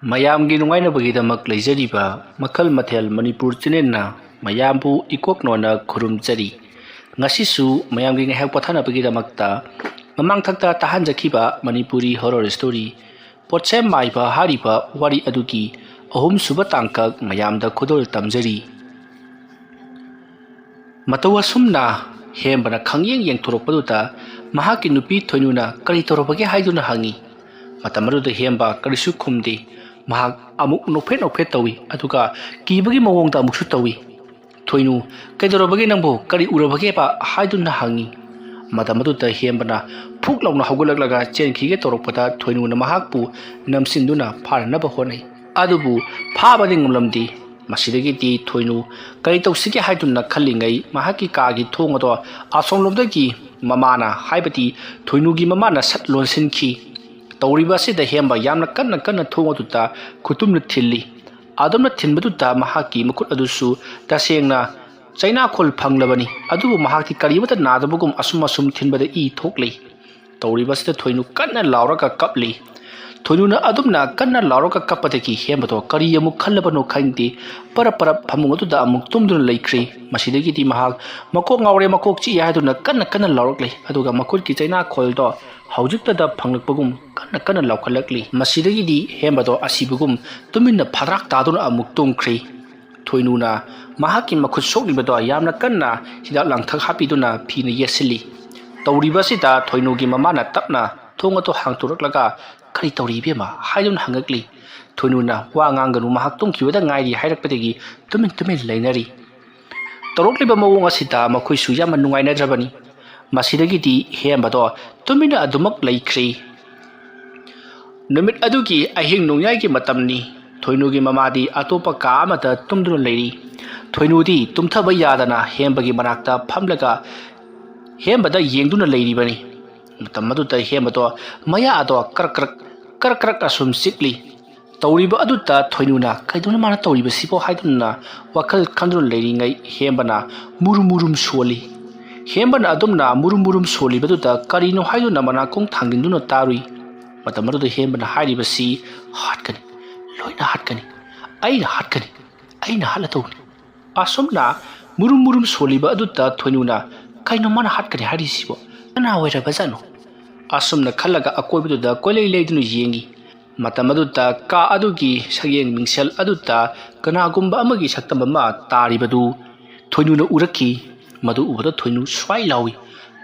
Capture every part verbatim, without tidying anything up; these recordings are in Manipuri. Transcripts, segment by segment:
ꯃꯌꯥꯝꯒꯤ ꯅꯨꯡꯉꯥꯏꯅꯕꯒꯤꯗꯃꯛ ꯂꯩꯖꯔꯤꯕ ꯃꯈꯜ ꯃꯊꯦꯜ ꯃꯅꯤꯄꯨꯔ ꯆꯦꯅꯦꯜꯅ ꯃꯌꯥꯝꯕꯨ ꯏꯀꯣꯛ ꯅꯣꯟꯅ ꯈꯨꯔꯨꯝꯖꯔꯤ꯫ ꯉꯁꯤꯁꯨ ꯃꯌꯥꯝꯒꯤ ꯉꯥꯏꯍꯥꯛ ꯄꯣꯊꯥꯅꯕꯒꯤꯗꯃꯛꯇ ꯃꯃꯥꯡꯊꯛꯇ ꯇꯥꯍꯟꯖꯈꯤꯕ ꯃꯅꯤꯄꯨꯔꯤ ꯍꯣꯔꯔ ꯁ꯭ꯇꯣꯔꯤ ꯄꯣꯠꯁꯦꯝ ꯃꯥꯏꯕ ꯍꯥꯏꯔꯤꯕ ꯋꯥꯔꯤ ꯑꯗꯨꯒꯤ ꯑꯍꯨꯝꯁꯨꯕ ꯇꯥꯡꯀꯛ ꯃꯌꯥꯝꯗ ꯈꯨꯗꯣꯜ ꯇꯝꯖꯔꯤ꯫ ꯃꯇꯧ ꯑꯁꯨꯝꯅ ꯍꯦꯝꯕꯅ ꯈꯪꯌꯦꯡ ꯌꯦꯡꯊꯣꯔꯛꯄꯗꯨꯗ ꯃꯍꯥꯛꯀꯤ ꯅꯨꯄꯤ ꯊꯣꯏꯅꯨꯅ ꯀꯔꯤ ꯇꯧꯔꯕꯒꯦ ꯍꯥꯏꯗꯨꯅ ꯍꯪꯉꯤ꯫ ꯃꯇꯝ ꯑꯗꯨꯗ ꯍꯦꯝꯕ ꯀꯔꯤꯁꯨ ꯈꯨꯝꯗꯦ꯫ ꯃꯍꯥꯛ ꯑꯃꯨꯛ ꯅꯣꯛꯐꯦꯠ ꯅꯣꯛꯐꯦꯠ ꯇꯧꯏ, ꯑꯗꯨꯒ ꯀꯤꯕꯒꯤ ꯃꯑꯣꯡꯗ ꯑꯃꯨꯛꯁꯨ ꯇꯧꯏ꯫ "ꯊꯣꯏꯅꯨ, ꯀꯩꯗꯧꯔꯕꯒꯦ ꯅꯪꯕꯨ? ꯀꯔꯤ ꯎꯔꯕꯒꯦꯕ?" ꯍꯥꯏꯗꯨꯅ ꯍꯪꯉꯤ꯫ ꯃꯇꯝ ꯑꯗꯨꯗ ꯍꯦꯝꯕꯅ ꯐꯨꯛ ꯂꯥꯎꯅ ꯍꯧꯒꯠꯂꯛꯂꯒ ꯆꯦꯟꯈꯤꯒꯦ ꯇꯧꯔꯛꯄꯗ ꯊꯣꯏꯅꯨꯅ ꯃꯍꯥꯛꯄꯨ ꯅꯝꯁꯤꯟꯗꯨꯅ ꯐꯥꯅꯅꯕ ꯍꯣꯠꯅꯩ꯫ ꯑꯗꯨꯕꯨ ꯐꯥꯕꯗꯤ ꯉꯝꯂꯝꯗꯦ꯫ ꯃꯁꯤꯗꯒꯤꯗꯤ ꯊꯣꯏꯅꯨ ꯀꯔꯤ ꯇꯧꯁꯤꯒꯦ ꯍꯥꯏꯗꯨꯅ ꯈꯜꯂꯤꯉꯩ ꯃꯍꯥꯛꯀꯤ ꯀꯥꯒꯤ ꯊꯣꯡ ꯑꯗꯣ ꯑꯁꯣꯝꯂꯣꯝꯗꯒꯤ ꯃꯃꯥꯅ, ꯍꯥꯏꯕꯗꯤ ꯊꯣꯏꯅꯨꯒꯤ ꯃꯃꯥꯅ ꯁꯠ ꯂꯣꯟꯁꯤꯟꯈꯤ꯫ ꯇꯧꯔꯤꯕ ꯑꯁꯤꯗ ꯍꯦꯝꯕ ꯌꯥꯝꯅ ꯀꯟꯅ ꯀꯟꯅ ꯊꯣꯡ ꯑꯗꯨꯗ ꯈꯨꯇꯨꯝꯅ ꯊꯤꯜꯂꯤ꯫ ꯑꯗꯨꯝꯅ ꯊꯤꯟꯕꯗꯨꯗ ꯃꯍꯥꯛꯀꯤ ꯃꯈꯨꯠ ꯑꯗꯨꯁꯨ ꯇꯁꯦꯡꯅ ꯆꯩꯅꯥꯈꯣꯜ ꯐꯪꯂꯕꯅꯤ, ꯑꯗꯨꯕꯨ ꯃꯍꯥꯛꯇꯤ ꯀꯔꯤꯃꯠꯇ ꯅꯥꯗꯕꯒꯨꯝ ꯑꯁꯨꯝ ꯑꯁꯨꯝ ꯊꯤꯟꯕꯗ ꯏ ꯊꯣꯛꯂꯤ꯫ ꯇꯧꯔꯤꯕ ꯑꯁꯤꯗ ꯊꯣꯏꯅꯨ ꯀꯟꯅ ꯂꯥꯎꯔꯒ ꯀꯞꯂꯤ꯫ ꯊꯣꯏꯅꯨꯅ ꯑꯗꯨꯝꯅ ꯀꯟꯅ ꯂꯥꯎꯔꯒ ꯀꯞꯄꯗꯒꯤ ꯍꯦꯝꯕꯗꯣ ꯀꯔꯤ ꯑꯃꯨꯛ ꯈꯜꯂꯕꯅꯣ ꯈꯪꯗꯦ, ꯄꯔꯞ ꯄꯔꯞ ꯐꯃꯨꯡ ꯑꯗꯨꯗ ꯑꯃꯨꯛ ꯇꯨꯝꯗꯨꯅ ꯂꯩꯈ꯭ꯔꯦ꯫ ꯃꯁꯤꯗꯒꯤꯗꯤ ꯃꯍꯥꯛ "ꯃꯀꯣꯛ ꯉꯥꯎꯔꯦ, ꯃꯀꯣꯛ ꯆꯤꯛꯑꯦ" ꯍꯥꯏꯗꯨꯅ ꯀꯟꯅ ꯀꯟꯅ ꯂꯥꯎꯔꯛꯂꯤ, ꯑꯗꯨꯒ ꯃꯈꯨꯠꯀꯤ ꯆꯩꯅꯥꯈꯣꯜꯗꯣ ꯍꯧꯖꯤꯛꯇꯗ ꯐꯪꯂꯛꯄꯒꯨꯝ ꯀꯟꯅ ꯀꯟꯅ ꯂꯥꯎꯈꯠꯂꯛꯂꯤ꯫ ꯃꯁꯤꯗꯒꯤꯗꯤ ꯍꯦꯝꯕꯗꯣ ꯑꯁꯤꯕꯒꯨꯝ ꯇꯨꯃꯤꯟꯅ ꯐꯗ꯭ꯔꯥꯛ ꯇꯥꯗꯨꯅ ꯑꯃꯨꯛ ꯇꯨꯝꯈ꯭ꯔꯤ꯫ ꯊꯣꯏꯅꯨꯅ ꯃꯍꯥꯛꯀꯤ ꯃꯈꯨꯠ ꯁꯣꯛꯂꯤꯕꯗꯣ ꯌꯥꯝꯅ ꯀꯟꯅ ꯍꯤꯗꯥꯛ ꯂꯥꯡꯊꯛ ꯍꯥꯞꯄꯤꯗꯨꯅ ꯐꯤꯅ ꯌꯦꯠꯁꯤꯜꯂꯤ꯫ ꯇꯧꯔꯤꯕ ꯑꯁꯤꯗ ꯊꯣꯏꯅꯨꯒꯤ ꯃꯃꯥꯅ ꯇꯞꯅ ꯊꯣꯡ ꯑꯗꯨ ꯍꯥꯡꯇꯣꯔꯛꯂꯒ "ꯀꯔꯤ ꯇꯧꯔꯤ ꯏꯕꯦꯝꯃ?" ꯍꯥꯏꯗꯨꯅ ꯍꯪꯉꯛꯂꯤ꯫ ꯊꯣꯏꯅꯨꯅ "ꯋꯥ ꯉꯥꯡꯒꯅꯨ, ꯃꯍꯥꯛ ꯇꯨꯝꯈꯤꯕꯗ ꯉꯥꯏꯔꯤ" ꯍꯥꯏꯔꯛꯄꯗꯒꯤ ꯇꯨꯃꯤꯟ ꯇꯨꯃꯤꯟ ꯂꯩꯅꯔꯤ꯫ ꯇꯧꯔꯛꯂꯤꯕ ꯃꯑꯣꯡ ꯑꯁꯤꯗ ꯃꯈꯣꯏꯁꯨ ꯌꯥꯝꯅ ꯅꯨꯡꯉꯥꯏꯅꯗ꯭ꯔꯕꯅꯤ꯫ ꯃꯁꯤꯗꯒꯤꯗꯤ ꯍꯦꯝꯕꯗꯣ ꯇꯨꯃꯤꯟꯅ ꯑꯗꯨꯃꯛ ꯂꯩꯈ꯭ꯔꯤ꯫ ꯅꯨꯃꯤꯠ ꯑꯗꯨꯒꯤ ꯑꯍꯤꯡ ꯅꯣꯡꯌꯥꯏꯒꯤ ꯃꯇꯝꯅꯤ꯫ ꯊꯣꯏꯅꯨꯒꯤ ꯃꯃꯥꯗꯤ ꯑꯇꯣꯞꯄ ꯀꯥ ꯑꯃꯗ ꯇꯨꯝꯗꯨꯅ ꯂꯩꯔꯤ꯫ ꯊꯣꯏꯅꯨꯗꯤ ꯇꯨꯝꯊꯕ ꯌꯥꯗꯅ ꯍꯦꯝꯕꯒꯤ ꯃꯅꯥꯛꯇ ꯐꯝꯂꯒ ꯍꯦꯝꯕꯗ ꯌꯦꯡꯗꯨꯅ ꯂꯩꯔꯤꯕꯅꯤ꯫ ꯃꯇꯝ ꯑꯗꯨꯗ ꯍꯦꯝꯕꯗꯣ ꯃꯌꯥ ꯑꯗꯣ ꯀ꯭ꯔꯛ ꯀ꯭ꯔꯛ, ꯀ꯭ꯔꯛ ꯀ꯭ꯔꯛ ꯑꯁꯨꯝ ꯆꯤꯛꯂꯤ꯫ ꯇꯧꯔꯤꯕ ꯑꯗꯨꯗ ꯊꯣꯏꯅꯨꯅ "ꯀꯩꯗꯧꯅ ꯃꯥꯅ ꯇꯧꯔꯤꯕꯁꯤꯕꯣ?" ꯍꯥꯏꯗꯨꯅ ꯋꯥꯈꯜ ꯈꯟꯗꯨꯅ ꯂꯩꯔꯤꯉꯩ ꯍꯦꯝꯕꯅ ꯃꯨꯔꯨꯝ ꯃꯨꯔꯨꯝ ꯁꯣꯜꯂꯤ꯫ ꯍꯦꯝꯕꯅ ꯑꯗꯨꯝꯅ ꯃꯨꯔꯨꯝ ꯃꯨꯔꯨꯝ ꯁꯣꯜꯂꯤꯕꯗꯨꯗ ꯀꯔꯤꯅꯣ ꯍꯥꯏꯗꯨꯅ ꯃꯅꯥꯀꯣꯡ ꯊꯥꯡꯖꯤꯟꯗꯨꯅ ꯇꯥꯔꯨꯏ꯫ ꯃꯇꯝ ꯑꯗꯨꯗ ꯍꯦꯝꯕꯅ ꯍꯥꯏꯔꯤꯕꯁꯤ ꯍꯥꯠꯀꯅꯤ꯫ ꯑꯩꯅ ꯍꯥꯠꯀꯅꯤ, ꯑꯩꯅ ꯍꯥꯠꯀꯅꯤ, ꯑꯩꯅ ꯍꯥꯠꯂꯗꯧꯅꯤ꯫ ꯑꯁꯨꯝꯅ ꯃꯨꯔꯨꯝ ꯃꯨꯔꯨꯝ ꯁꯣꯜꯂꯤꯕ ꯑꯗꯨꯗ ꯊꯣꯏꯅꯨꯅ, "ꯀꯩꯅꯣ ꯃꯥꯅ ꯍꯥꯠꯀꯅꯤ ꯍꯥꯏꯔꯤꯁꯤꯕꯣ? ꯀꯅꯥ ꯑꯣꯏꯔꯕꯖꯥꯠꯅꯣ?" ꯑꯁꯨꯝꯅ ꯈꯜꯂꯒ ꯑꯀꯣꯏꯕꯗꯨꯗ ꯀꯣꯏꯂꯩ ꯂꯩꯗꯨꯅ ꯌꯦꯡꯉꯤ꯫ ꯃꯇꯝ ꯑꯗꯨꯗ ꯀꯥ ꯑꯗꯨꯒꯤ ꯁꯛꯌꯦꯡ ꯃꯤꯡꯁꯦꯜ ꯑꯗꯨꯗ ꯀꯅꯥꯒꯨꯝꯕ ꯑꯃꯒꯤ ꯁꯛꯇꯝ ꯑꯃ ꯇꯥꯔꯤꯕꯗꯨ ꯊꯣꯏꯅꯨꯅ ꯎꯔꯛꯈꯤ꯫ ꯃꯗꯨ ꯎꯕꯗ ꯊꯣꯏꯅꯨ ꯁ꯭ꯋꯥꯏ ꯂꯥꯎꯏ꯫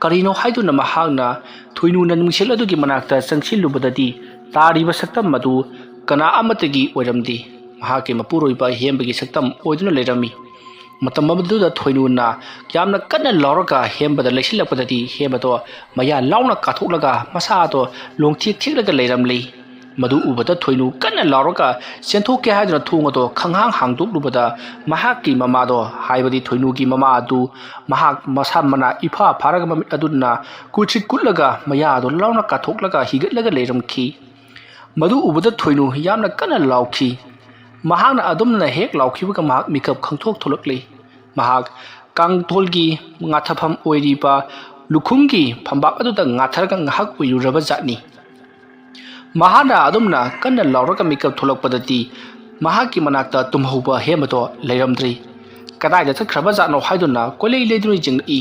ꯀꯔꯤꯅꯣ ꯍꯥꯏꯗꯨꯅ ꯃꯍꯥꯛꯅ ꯊꯣꯏꯅꯨꯅ ꯃꯤꯡꯁꯦꯜ ꯑꯗꯨꯒꯤ ꯃꯅꯥꯛꯇ ꯆꯪꯁꯤꯜꯂꯨꯕꯗꯗꯤ, ꯇꯥꯔꯤꯕ ꯁꯛꯇꯝ ꯑꯗꯨ ꯀꯅꯥ ꯑꯃꯠꯇꯒꯤ ꯑꯣꯏꯔꯝꯗꯦ꯫ ꯃꯍꯥꯛꯀꯤ ꯃꯄꯨꯔꯣꯏꯕ ꯍꯦꯝꯕꯒꯤ ꯁꯛꯇꯝ ꯑꯣꯏꯗꯨꯅ ꯂꯩꯔꯝꯃꯤ꯫ ꯃꯇꯝ ꯑꯗꯨꯗ ꯊꯣꯏꯅꯨꯅ ꯌꯥꯝꯅ ꯀꯟꯅ ꯂꯥꯎꯔꯒ ꯍꯦꯝꯕꯗ ꯂꯩꯁꯤꯜꯂꯛꯄꯗꯗꯤ, ꯍꯦꯝꯕꯗꯣ ꯃꯌꯥ ꯂꯥꯎꯅ ꯀꯥꯊꯣꯛꯂꯒ ꯃꯁꯥꯗꯣ ꯂꯣꯡꯊꯦꯛ ꯊꯦꯛꯂꯒ ꯂꯩꯔꯝꯂꯤ꯫ ꯃꯗꯨ ꯎꯕꯗ ꯊꯣꯏꯅꯨ ꯀꯟꯅ ꯂꯥꯎꯔꯒ ꯆꯦꯟꯊꯣꯛꯀꯦ ꯍꯥꯏꯗꯨꯅ ꯊꯣꯡ ꯑꯗꯣ ꯈꯪꯍꯥꯡ ꯍꯥꯡꯗꯣꯛꯂꯨꯕꯗ, ꯃꯍꯥꯛꯀꯤ ꯃꯃꯥꯗꯣ, ꯍꯥꯏꯕꯗꯤ ꯊꯣꯏꯅꯨꯒꯤ ꯃꯃꯥ ꯑꯗꯨ, ꯃꯍꯥꯛ ꯃꯁꯥ ꯃꯅꯥ ꯏꯐꯥ ꯐꯥꯔꯒ ꯃꯃꯤꯠ ꯑꯗꯨꯅ ꯀꯨꯠꯁꯤꯠ ꯀꯨꯠꯂꯒ ꯃꯌꯥ ꯑꯗꯨ ꯂꯥꯎꯅ ꯀꯥꯊꯣꯛꯂꯒ ꯍꯤꯒꯠꯂꯒ ꯂꯩꯔꯝꯈꯤ꯫ ꯃꯗꯨ ꯎꯕꯗ ꯊꯣꯏꯅꯨ ꯌꯥꯝꯅ ꯀꯟꯅ ꯂꯥꯎꯈꯤ꯫ ꯃꯍꯥꯛꯅ ꯑꯗꯨꯝꯅ ꯍꯦꯛ ꯂꯥꯎꯈꯤꯕꯒ ꯃꯍꯥꯛ ꯃꯤꯀꯞ ꯈꯪꯊꯣꯛ ꯊꯣꯛꯂꯛꯂꯤ꯫ ꯃꯍꯥꯛ ꯀꯥꯡꯊꯣꯜꯒꯤ ꯉꯥꯊꯐꯝ ꯑꯣꯏꯔꯤꯕ ꯂꯨꯈꯨꯝꯒꯤ ꯐꯝꯕꯥꯛ ꯑꯗꯨꯗ ꯉꯥꯊꯔꯒ ꯉꯥꯏꯍꯥꯛ ꯎꯏꯔꯨꯔꯕ ꯖꯥꯠꯅꯤ꯫ ꯃꯍꯥꯛꯅ ꯑꯗꯨꯝꯅ ꯀꯟꯅ ꯂꯥꯎꯔꯒ ꯃꯤꯀꯞ ꯊꯣꯛꯂꯛꯄꯗꯗꯤ, ꯃꯍꯥꯛꯀꯤ ꯃꯅꯥꯛꯇ ꯇꯨꯝꯍꯧꯕ ꯍꯦꯝꯕꯗꯣ ꯂꯩꯔꯝꯗ꯭ꯔꯤ꯫ ꯀꯗꯥꯏꯗ ꯆꯠꯈ꯭ꯔꯕ ꯖꯥꯠꯅꯣ ꯍꯥꯏꯗꯨꯅ ꯀꯣꯏꯂꯩ ꯂꯩꯗꯨꯅ ꯌꯦꯡꯂꯛꯏ꯫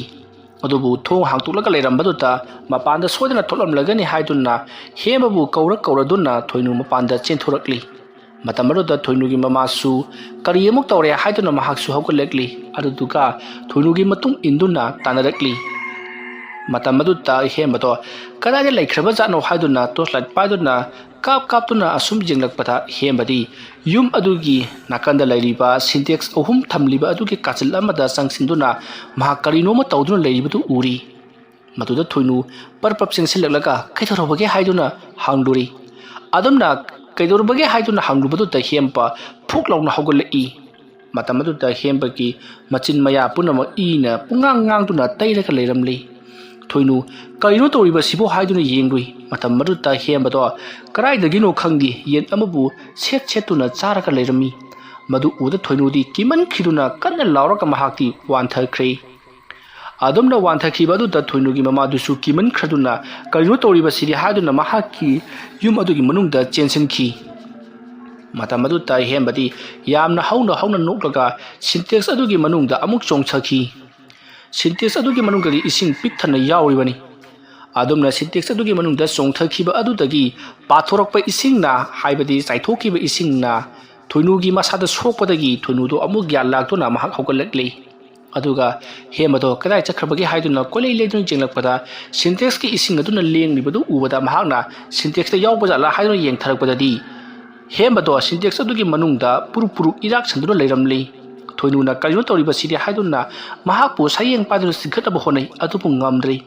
ꯑꯗꯨꯕꯨ ꯊꯣꯡ ꯍꯥꯡꯇꯣꯛꯂꯒ ꯂꯩꯔꯝꯕꯗꯨꯗ ꯃꯄꯥꯟꯗ ꯁꯣꯏꯗꯅ ꯊꯣꯛꯂꯝꯂꯒꯅꯤ ꯍꯥꯏꯗꯨꯅ ꯍꯦꯝꯕꯕꯨ ꯀꯧꯔ ꯀꯧꯔꯗꯨꯅ ꯊꯣꯏꯅꯨ ꯃꯄꯥꯟꯗ ꯆꯦꯟꯊꯣꯔꯛꯂꯤ꯫ ꯃꯇꯝ ꯑꯗꯨꯗ ꯊꯣꯏꯅꯨꯒꯤ ꯃꯃꯥꯁꯨ ꯀꯔꯤ ꯑꯃꯨꯛ ꯇꯧꯔꯦ ꯍꯥꯏꯗꯨꯅ ꯃꯍꯥꯛꯁꯨ ꯍꯧꯒꯠꯂꯛꯂꯤ꯫ ꯑꯗꯨꯗꯨꯒ ꯊꯣꯏꯅꯨꯒꯤ ꯃꯇꯨꯡ ꯏꯟꯗꯨꯅ ꯇꯥꯟꯅꯔꯛꯂꯤ꯫ ꯃꯇꯝ ꯑꯗꯨꯗ ꯍꯦꯝꯕꯗꯣ ꯀꯗꯥꯏꯗ ꯂꯩꯈ꯭ꯔꯕ ꯖꯥꯠꯅꯣ ꯍꯥꯏꯗꯨꯅ torchlight ꯄꯥꯏꯗꯨꯅ ꯀꯥꯞ ꯀꯥꯞꯇꯨꯅ ꯑꯁꯨꯝ ꯌꯦꯡꯂꯛꯄꯗ, ꯍꯦꯝꯕꯗꯤ ꯌꯨꯝ ꯑꯗꯨꯒꯤ ꯅꯥꯀꯟꯗ ꯂꯩꯔꯤꯕ Sintex ꯑꯍꯨꯝ ꯊꯝꯂꯤꯕ ꯑꯗꯨꯒꯤ ꯀꯥꯆꯤꯜ ꯑꯃꯗ ꯆꯪꯁꯤꯟꯗꯨꯅ ꯃꯍꯥꯛ ꯀꯔꯤꯅꯣꯃ ꯇꯧꯗꯨꯅ ꯂꯩꯔꯤꯕꯗꯨ ꯎꯔꯤ꯫ ꯃꯗꯨꯗ ꯊꯣꯏꯅꯨ ꯄꯔꯞ ꯄꯔꯞ ꯆꯦꯟꯁꯤꯜꯂꯛꯂꯒ, "ꯀꯩꯗꯧꯔꯕꯒꯦ?" ꯍꯥꯏꯗꯨꯅ ꯍꯪꯂꯨꯔꯤ꯫ ꯑꯗꯨꯝꯅ "ꯀꯩꯗꯧꯔꯕꯒꯦ?" ꯍꯥꯏꯗꯨꯅ ꯍꯪꯂꯨꯕꯗꯨꯗ ꯍꯦꯝꯕ ꯐꯨꯛ ꯂꯥꯎꯅ ꯍꯧꯒꯠꯂꯛꯏ꯫ ꯃꯇꯝ ꯑꯗꯨꯗ ꯍꯦꯝꯕꯒꯤ ꯃꯆꯤꯟ ꯃꯌꯥ ꯄꯨꯝꯅꯃꯛ ꯏꯅ ꯄꯨꯡꯉꯥꯡ ꯉꯥꯡꯗꯨꯅ ꯇꯩꯔꯒ ꯂꯩꯔꯝꯂꯤ꯫ ꯊꯣꯏꯅꯨ, "ꯀꯔꯤꯅꯣ ꯇꯧꯔꯤꯕꯁꯤꯕꯣ?" ꯍꯥꯏꯗꯨꯅ ꯌꯦꯡꯂꯨꯏ꯫ ꯃꯇꯝ ꯑꯗꯨꯗ ꯍꯦꯝꯕꯗꯣ ꯀꯗꯥꯏꯗꯒꯤꯅꯣ ꯈꯪꯗꯦ, ꯌꯦꯟ ꯑꯃꯕꯨ ꯁꯦꯠ ꯁꯦꯠꯇꯨꯅ ꯆꯥꯔꯒ ꯂꯩꯔꯝꯃꯤ꯫ ꯃꯗꯨ ꯎꯕꯗ ꯊꯣꯏꯅꯨꯗꯤ ꯀꯤꯃꯟꯈꯤꯗꯨꯅ ꯀꯟꯅ ꯂꯥꯎꯔꯒ ꯃꯍꯥꯛꯇꯤ ꯋꯥꯟꯊꯈ꯭ꯔꯦ꯫ ꯑꯗꯨꯝꯅ ꯋꯥꯟꯊꯈꯤꯕ ꯑꯗꯨꯗ ꯊꯣꯏꯅꯨꯒꯤ ꯃꯃꯥꯗꯨꯁꯨ ꯀꯤꯃꯟꯈ꯭ꯔꯗꯨꯅ, "ꯀꯔꯤꯅꯣ ꯇꯧꯔꯤꯕꯁꯤꯗꯤ?" ꯍꯥꯏꯗꯨꯅ ꯃꯍꯥꯛꯀꯤ ꯌꯨꯝ ꯑꯗꯨꯒꯤ ꯃꯅꯨꯡꯗ ꯆꯦꯟꯁꯤꯟꯈꯤ꯫ ꯃꯇꯝ ꯑꯗꯨꯗ ꯍꯦꯝꯕꯗꯤ ꯌꯥꯝꯅ ꯍꯧꯅ ꯍꯧꯅ ꯅꯣꯛꯂꯒ ꯁꯤꯟꯇꯦꯛꯁ ꯑꯗꯨꯒꯤ ꯃꯅꯨꯡꯗ ꯑꯃꯨꯛ ꯆꯣꯡꯊꯈꯤ꯫ ꯁꯤꯟꯇꯦꯛꯁ ꯑꯗꯨꯒꯤ ꯃꯅꯨꯡꯗꯗꯤ ꯏꯁꯤꯡ ꯄꯤꯛ ꯊꯟꯅ ꯌꯥꯎꯔꯤꯕꯅꯤ꯫ ꯑꯗꯨꯝꯅ ꯁꯤꯟꯇꯦꯛꯁ ꯑꯗꯨꯒꯤ ꯃꯅꯨꯡꯗ ꯆꯣꯡꯊꯈꯤꯕ ꯑꯗꯨꯗꯒꯤ ꯄꯥꯊꯣꯔꯛꯄ ꯏꯁꯤꯡꯅ, ꯍꯥꯏꯕꯗꯤ ꯆꯥꯏꯊꯣꯛꯈꯤꯕ ꯏꯁꯤꯡꯅ, ꯊꯣꯏꯅꯨꯒꯤ ꯃꯁꯥꯗ ꯁꯣꯛꯄꯗꯒꯤ ꯊꯣꯏꯅꯨꯗꯣ ꯑꯃꯨꯛ ꯒ꯭ꯌꯥꯟ ꯂꯥꯛꯇꯨꯅ ꯃꯍꯥꯛ ꯍꯧꯒꯠꯂꯛꯂꯤ꯫ ꯑꯗꯨꯒ ꯍꯦꯝꯕꯗꯣ ꯀꯗꯥꯏ ꯆꯠꯈ꯭ꯔꯕꯒꯦ ꯍꯥꯏꯗꯨꯅ ꯀꯣꯏꯂꯩ ꯂꯩꯗꯨꯅ ꯌꯦꯡꯂꯛꯄꯗ, ꯁꯤꯟꯇꯦꯛꯁꯀꯤ ꯏꯁꯤꯡ ꯑꯗꯨꯅ ꯂꯦꯡꯂꯤꯕꯗꯨ ꯎꯕꯗ ꯃꯍꯥꯛꯅ ꯁꯤꯟꯇꯦꯛꯁꯇ ꯌꯥꯎꯕ ꯖꯥꯠꯂꯥ ꯍꯥꯏꯗꯨꯅ ꯌꯦꯡꯊꯔꯛꯄꯗꯗꯤ, ꯍꯦꯝꯕꯗꯣ ꯁꯤꯟꯇꯦꯛꯁ ꯑꯗꯨꯒꯤ ꯃꯅꯨꯡꯗ ꯄꯨꯔꯨꯛ ꯄꯨꯔꯨꯛ ꯏꯔꯥꯛ ꯁꯟꯗꯨꯅ ꯂꯩꯔꯝꯂꯤ꯫ ꯊꯣꯏꯅꯨꯅ ꯀꯔꯤꯅꯣ ꯇꯧꯔꯤꯕꯁꯤꯗꯤ ꯍꯥꯏꯗꯨꯅ ꯃꯍꯥꯛꯄꯨ ꯁꯌꯦꯡ ꯄꯥꯏꯗꯨꯅ ꯆꯤꯡꯈꯠꯅꯕ ꯍꯣꯠꯅꯩ, ꯑꯗꯨꯕꯨ ꯉꯝꯗ꯭ꯔꯤ꯫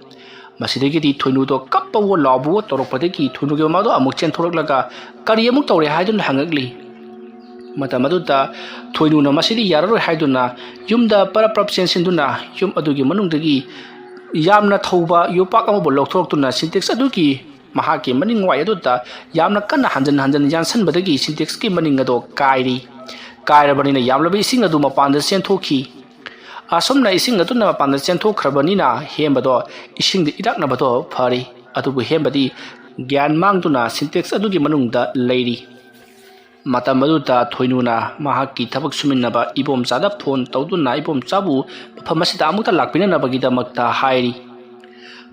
ꯃꯁꯤꯗꯒꯤꯗꯤ ꯊꯣꯏꯅꯨꯗꯣ ꯀꯞꯄꯋꯣ ꯂꯥꯎꯕꯋꯣ ꯇꯧꯔꯛꯄꯗꯒꯤ ꯊꯣꯏꯅꯨꯒꯤ ꯃꯃꯥꯗꯣ ꯑꯃꯨꯛ ꯆꯦꯟꯊꯣꯔꯛꯂꯒ ꯀꯔꯤ ꯑꯃꯨꯛ ꯇꯧꯔꯦ ꯍꯥꯏꯗꯨꯅ ꯍꯪꯉꯛꯂꯤ꯫ ꯃꯇꯝ ꯑꯗꯨꯗ ꯊꯣꯏꯅꯨꯅ ꯃꯁꯤꯗꯤ ꯌꯥꯔꯔꯣꯏ ꯍꯥꯏꯗꯨꯅ ꯌꯨꯝꯗ ꯄꯔꯞ ꯄꯔꯞ ꯆꯦꯟꯁꯤꯟꯗꯨꯅ ꯌꯨꯝ ꯑꯗꯨꯒꯤ ꯃꯅꯨꯡꯗꯒꯤ ꯌꯥꯝꯅ ꯊꯧꯕ ꯌꯣꯄꯥꯛ ꯑꯃꯕꯨ ꯂꯧꯊꯣꯔꯛꯇꯨꯅ ꯁꯤꯟꯇꯦꯛꯁ ꯑꯗꯨꯒꯤ ꯃꯍꯥꯛꯀꯤ ꯃꯅꯤꯡꯋꯥꯏ ꯑꯗꯨꯗ ꯌꯥꯝꯅ ꯀꯟꯅ ꯍꯟꯖꯟ ꯍꯟꯖꯟ ꯌꯥꯟꯁꯟꯕꯗꯒꯤ ꯁꯤꯟꯇꯦꯛꯁꯀꯤ ꯃꯅꯤꯡ ꯑꯗꯣ ꯀꯥꯏꯔꯤ꯫ ꯀꯥꯏꯔꯕꯅꯤꯅ ꯌꯥꯝꯂꯕ ꯏꯁꯤꯡ ꯑꯗꯨ ꯃꯄꯥꯟꯗ ꯆꯦꯟꯊꯣꯛꯈꯤ꯫ ꯑꯁꯨꯝꯅ ꯏꯁꯤꯡ ꯑꯗꯨꯅ ꯃꯄꯥꯟꯗ ꯆꯦꯟꯊꯣꯛꯈ꯭ꯔꯕꯅꯤꯅ ꯍꯦꯝꯕꯗꯣ ꯏꯁꯤꯡꯗ ꯏꯔꯥꯛꯅꯕꯗꯣ ꯐꯔꯤ꯫ ꯑꯗꯨꯕꯨ ꯍꯦꯝꯕꯗꯤ ꯒ꯭ꯌꯥꯟ ꯃꯥꯡꯗꯨꯅ ꯁꯤꯟꯇꯦꯛꯁ ꯑꯗꯨꯒꯤ ꯃꯅꯨꯡꯗ ꯂꯩꯔꯤ꯫ ꯃꯇꯝ ꯑꯗꯨꯗ ꯊꯣꯏꯅꯨꯅ ꯃꯍꯥꯛꯀꯤ ꯊꯕꯛ ꯁꯨꯃꯤꯟꯅꯕ ꯏꯕꯣꯝꯆꯥꯗ ꯐꯣꯟ ꯇꯧꯗꯨꯅ ꯏꯕꯣꯝꯆꯥꯕꯨ ꯃꯐꯝ ꯑꯁꯤꯗ ꯑꯃꯨꯛꯇ ꯂꯥꯛꯄꯤꯅꯅꯕꯒꯤꯗꯃꯛꯇ ꯍꯥꯏꯔꯤ꯫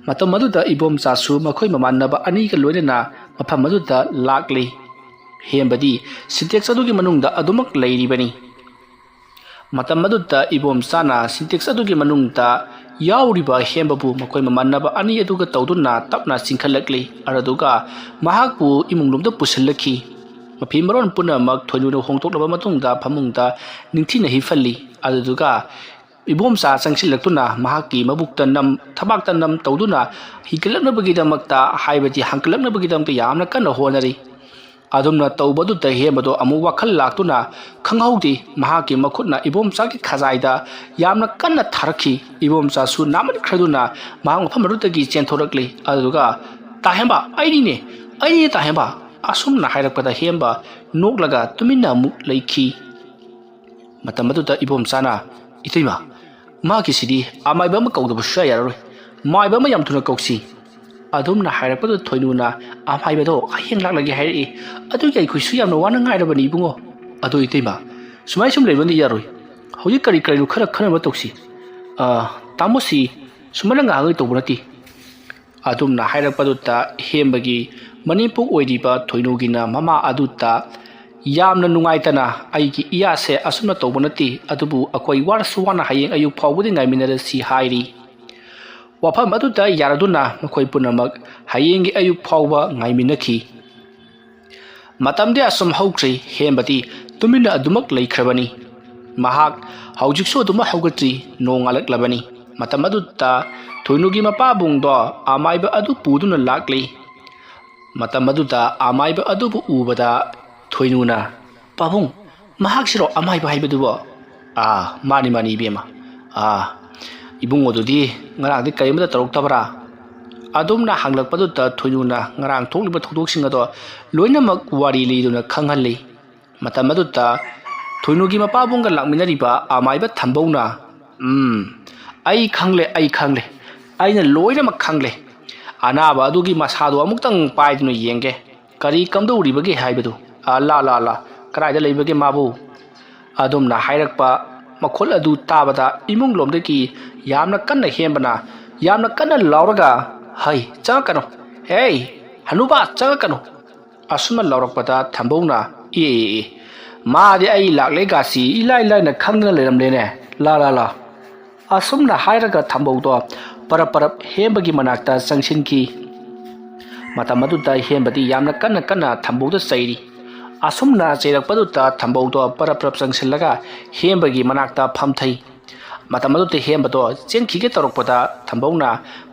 ꯃꯇꯝ ꯑꯗꯨꯗ ꯏꯕꯣꯝꯆꯥꯁꯨ ꯃꯈꯣꯏ ꯃꯃꯥꯟꯅꯕ ꯑꯅꯤꯒ ꯂꯣꯏꯅꯅ ꯃꯐꯝ ꯑꯗꯨꯗ ꯂꯥꯛꯂꯤ꯫ ꯍꯦꯝꯕꯗꯤ ꯁꯤꯟꯇꯦꯛꯁ ꯑꯗꯨꯒꯤ ꯃꯅꯨꯡꯗ ꯑꯗꯨꯃꯛ ꯂꯩꯔꯤꯕꯅꯤ꯫ ꯃꯇꯝ ꯑꯗꯨꯗ ꯏꯕꯣꯝꯆꯥꯅ ꯁꯤꯟꯇꯦꯛꯁ ꯑꯗꯨꯒꯤ ꯃꯅꯨꯡꯗ ꯌꯥꯎꯔꯤꯕ ꯍꯦꯝꯕꯕꯨ ꯃꯈꯣꯏ ꯃꯃꯥꯟꯅꯕ ꯑꯅꯤ ꯑꯗꯨꯒ ꯇꯧꯗꯨꯅ ꯇꯞꯅ ꯆꯤꯡꯈꯠꯂꯛꯂꯤ꯫ ꯑꯗꯨꯗꯨꯒ ꯃꯍꯥꯛꯄꯨ ꯏꯃꯨꯡꯂꯣꯝꯗ ꯄꯨꯁꯤꯜꯂꯛꯈꯤ꯫ ꯃꯐꯤ ꯃꯔꯣꯟ ꯄꯨꯝꯅꯃꯛ ꯊꯣꯏꯅꯨꯅ ꯍꯣꯡꯗꯣꯛꯂꯕ ꯃꯇꯨꯡꯗ ꯐꯃꯨꯡꯗ ꯅꯤꯡꯊꯤꯅ ꯍꯤꯞꯍꯜꯂꯤ꯫ ꯑꯗꯨꯗꯨꯒ ꯏꯕꯣꯝꯆꯥ ꯆꯪꯁꯤꯜꯂꯛꯇꯨꯅ ꯃꯍꯥꯛꯀꯤ ꯃꯕꯨꯛꯇ ꯅꯝ, ꯊꯕꯥꯛꯇ ꯅꯝ ꯇꯧꯗꯨꯅ ꯍꯤꯒꯠꯂꯛꯅꯕꯒꯤꯗꯃꯛꯇ, ꯍꯥꯏꯕꯗꯤ ꯍꯥꯡꯀꯠꯂꯛꯅꯕꯒꯤꯗꯃꯛꯇ ꯌꯥꯝꯅ ꯀꯟꯅ ꯍꯣꯠꯅꯔꯤ꯫ ꯑꯗꯨꯝꯅ ꯇꯧꯕꯗꯨꯗ ꯍꯦꯝꯕꯗꯣ ꯑꯃꯨꯛ ꯋꯥꯈꯜ ꯂꯥꯛꯇꯨꯅ ꯈꯪꯍꯧꯗꯦ, ꯃꯍꯥꯛꯀꯤ ꯃꯈꯨꯠꯅ ꯏꯕꯣꯝꯆꯥꯒꯤ ꯈꯖꯥꯏꯗ ꯌꯥꯝꯅ ꯀꯟꯅ ꯊꯥꯔꯛꯈꯤ꯫ ꯏꯕꯣꯝꯆꯥꯁꯨ ꯅꯥꯃꯟꯈ꯭ꯔꯗꯨꯅ ꯃꯍꯥꯛ ꯃꯐꯝ ꯑꯗꯨꯗꯒꯤ ꯆꯦꯟꯊꯣꯔꯛꯂꯤ꯫ ꯑꯗꯨꯗꯨꯒ, "ꯇꯥꯍꯦꯝꯕ, ꯑꯩꯅꯤꯅꯦ, ꯑꯩꯅꯤꯅꯦ ꯇꯥꯍꯦꯝꯕ!" ꯑꯁꯨꯝꯅ ꯍꯥꯏꯔꯛꯄꯗ ꯍꯦꯝꯕ ꯅꯣꯛꯂꯒ ꯇꯨꯃꯤꯟꯅ ꯑꯃꯨꯛ ꯂꯩꯈꯤ꯫ ꯃꯇꯝ ꯑꯗꯨꯗ ꯏꯕꯣꯝꯆꯥꯅ, "ꯏꯇꯩꯃ, ꯃꯥꯒꯤꯁꯤꯗꯤ ꯑꯃꯥꯏꯕ ꯑꯃ ꯀꯧꯗꯕ ꯁꯨꯡꯌꯥ ꯌꯥꯔꯔꯣꯏ꯫ ꯃꯥꯏꯕ ꯑꯃ ꯌꯥꯝ ꯊꯨꯅ ꯀꯧꯁꯤ꯫" ꯑꯗꯨꯝꯅ ꯍꯥꯏꯔꯛꯄꯗꯨꯗ ꯊꯣꯏꯅꯨꯅ, "ꯑꯃꯥꯏꯕꯗꯣ ꯍꯌꯦꯡ ꯂꯥꯛꯂꯒꯦ ꯍꯥꯏꯔꯛꯏ꯫ ꯑꯗꯨꯒꯤ ꯑꯩꯈꯣꯏꯁꯨ ꯌꯥꯝꯅ ꯋꯥꯅ ꯉꯥꯏꯔꯕꯅꯤ ꯏꯕꯨꯡꯉꯣ꯫ ꯑꯗꯣ ꯏꯇꯩꯃ, ꯁꯨꯃꯥꯏ ꯁꯨꯝ ꯂꯩꯕꯅ ꯌꯥꯔꯣꯏ꯫ ꯍꯧꯖꯤꯛ ꯀꯔꯤ ꯀꯔꯤꯅꯣ ꯈꯔ ꯈꯟꯅꯕ ꯇꯧꯁꯤ꯫ ꯑ, ꯇꯥꯃꯣꯁꯤ ꯁꯨꯃꯥꯏꯅ ꯉꯥꯡꯉꯒ ꯇꯧꯕ ꯅꯠꯇꯦ"꯫ ꯑꯗꯨꯝꯅ ꯍꯥꯏꯔꯛꯄꯗꯨꯗ ꯍꯦꯝꯕꯒꯤ ꯃꯅꯦꯝꯄꯣꯛ ꯑꯣꯏꯔꯤꯕ ꯊꯣꯏꯅꯨꯒꯤꯅ ꯃꯃꯥ ꯑꯗꯨꯗ, "ꯌꯥꯝꯅ ꯅꯨꯡꯉꯥꯏꯇꯅ ꯑꯩꯒꯤ ꯏꯌꯥꯁꯦ ꯑꯁꯨꯝꯅ ꯇꯧꯕ ꯅꯠꯇꯦ, ꯑꯗꯨꯕꯨ ꯑꯩꯈꯣꯏ ꯋꯥꯔꯁꯨ ꯋꯥꯅ ꯍꯌꯦꯡ ꯑꯌꯨꯛ ꯐꯥꯎꯕꯗꯤ ꯉꯥꯏꯃꯤꯟꯅꯔꯁꯤ" ꯍꯥꯏꯔꯤ꯫ ꯋꯥꯐꯝ ꯑꯗꯨꯗ ꯌꯥꯔꯗꯨꯅ ꯃꯈꯣꯏ ꯄꯨꯝꯅꯃꯛ ꯍꯌꯦꯡꯒꯤ ꯑꯌꯨꯛ ꯐꯥꯎꯕ ꯉꯥꯏꯃꯤꯟꯅꯈꯤ꯫ ꯃꯇꯝꯗꯤ ꯑꯁꯨꯝ ꯍꯧꯈ꯭ꯔꯦ, ꯍꯦꯝꯕꯗꯤ ꯇꯨꯃꯤꯟꯅ ꯑꯗꯨꯃꯛ ꯂꯩꯈ꯭ꯔꯕꯅꯤ꯫ ꯃꯍꯥꯛ ꯍꯧꯖꯤꯛꯁꯨ ꯑꯗꯨꯃꯛ ꯍꯧꯒꯠꯇ꯭ꯔꯤ, ꯅꯣꯡꯉꯥꯜꯂꯛꯂꯕꯅꯤ꯫ ꯃꯇꯝ ꯑꯗꯨꯗ ꯊꯣꯏꯅꯨꯒꯤ ꯃꯄꯥꯕꯨꯡꯗꯣ ꯑꯃꯥꯏꯕ ꯑꯗꯨ ꯄꯨꯗꯨꯅ ꯂꯥꯛꯂꯤ꯫ ꯃꯇꯝ ꯑꯗꯨꯗ ꯑꯃꯥꯏꯕ ꯑꯗꯨꯕꯨ ꯎꯕꯗ ꯊꯣꯏꯅꯨꯅ, "ꯄꯥꯕꯨꯡ, ꯃꯍꯥꯛꯁꯤꯔꯣ ꯑꯃꯥꯏꯕ ꯍꯥꯏꯕꯗꯨꯕꯣ?" "ꯑꯥ, ꯃꯥꯅꯤ, ꯃꯥꯅꯤ, ꯏꯕꯦꯝꯃ꯫ ꯑꯥ, ꯏꯕꯨꯡꯉꯣꯗꯨꯗꯤ ꯉꯔꯥꯡꯗꯤ ꯀꯔꯤꯃꯇ ꯇꯧꯔꯛꯇꯕ꯭ꯔꯥ?" ꯑꯗꯨꯝꯅ ꯍꯪꯂꯛꯄꯗꯨꯗ ꯊꯣꯏꯅꯨꯅ ꯉꯔꯥꯡ ꯊꯣꯛꯂꯤꯕ ꯊꯧꯗꯣꯛꯁꯤꯡ ꯑꯗꯣ ꯂꯣꯏꯅꯃꯛ ꯋꯥꯔꯤ ꯂꯤꯗꯨꯅ ꯈꯪꯍꯜꯂꯤ꯫ ꯃꯇꯝ ꯑꯗꯨꯗ ꯊꯣꯏꯅꯨꯒꯤ ꯃꯄꯥꯕꯨꯡꯒ ꯂꯥꯛꯃꯤꯟꯅꯔꯤꯕ ꯑꯃꯥꯏꯕ ꯊꯝꯕꯧꯅ, "ꯎꯝ, ꯑꯩ ꯈꯪꯂꯦ, ꯑꯩ ꯈꯪꯂꯦ꯫ ꯑꯩꯅ ꯂꯣꯏꯅꯃꯛ ꯈꯪꯂꯦ꯫ ꯑꯅꯥꯕ ꯑꯗꯨꯒꯤ ꯃꯁꯥꯗꯣ ꯑꯃꯨꯛꯇꯪ ꯄꯥꯏꯗꯨꯅ ꯌꯦꯡꯒꯦ꯫ ꯀꯔꯤ ꯀꯝꯗꯧꯔꯤꯕꯒꯦ ꯍꯥꯏꯕꯗꯨ꯫ ꯑ, ꯂꯥ, ꯂꯥ, ꯂꯥ, ꯀꯗꯥꯏꯗ ꯂꯩꯕꯒꯦ ꯃꯥꯕꯨ?" ꯑꯗꯨꯝꯅ ꯍꯥꯏꯔꯛꯄ ꯃꯈꯣꯜ ꯑꯗꯨ ꯇꯥꯕꯗ ꯏꯃꯨꯡꯂꯣꯝꯗꯒꯤ ꯌꯥꯝꯅ ꯀꯟꯅ ꯍꯦꯝꯕꯅ ꯌꯥꯝꯅ ꯀꯟꯅ ꯂꯥꯎꯔꯒ, "ꯍꯩ, ꯆꯪꯉꯛꯀꯅꯨ! ꯍꯦ, ꯍꯅꯨꯕ, ꯆꯪꯉꯛꯀꯅꯨ!" ꯑꯁꯨꯝꯅ ꯂꯥꯎꯔꯛꯄꯗ ꯊꯝꯕꯧꯅ, "ꯑꯦ, ꯑꯦ, ꯑꯦ, ꯃꯥꯗꯤ ꯑꯩ ꯂꯥꯛꯂꯦꯒꯥꯁꯤ ꯏꯂꯥꯏ ꯂꯥꯏꯅ ꯈꯪꯗꯅ ꯂꯩꯔꯝꯂꯦꯅꯦ꯫ ꯂꯥ, ꯂꯥ, ꯂꯥ!" ꯑꯁꯨꯝꯅ ꯍꯥꯏꯔꯒ ꯊꯝꯕꯧꯗꯣ ꯄꯔꯞ ꯄꯔꯞ ꯍꯦꯝꯕꯒꯤ ꯃꯅꯥꯛꯇ ꯆꯪꯁꯤꯟꯈꯤ꯫ ꯃꯇꯝ ꯑꯗꯨꯗ ꯍꯦꯝꯕꯗꯤ ꯌꯥꯝꯅ ꯀꯟꯅ ꯀꯟꯅ ꯊꯝꯕꯧꯗ ꯆꯩꯔꯤ꯫ ꯑꯁꯨꯝꯅ ꯆꯩꯔꯛꯄꯗꯨꯗ ꯊꯝꯕꯧꯗꯣ ꯄꯔꯞ ꯄꯔꯞ ꯆꯪꯁꯤꯜꯂꯒ ꯍꯦꯝꯕꯒꯤ ꯃꯅꯥꯛꯇ ꯐꯝꯊꯩ꯫ ꯃꯇꯝ ꯑꯗꯨꯗ ꯍꯦꯝꯕꯗꯣ ꯆꯦꯟꯈꯤꯒꯦ ꯇꯧꯔꯛꯄꯗ ꯊꯝꯕꯧꯅ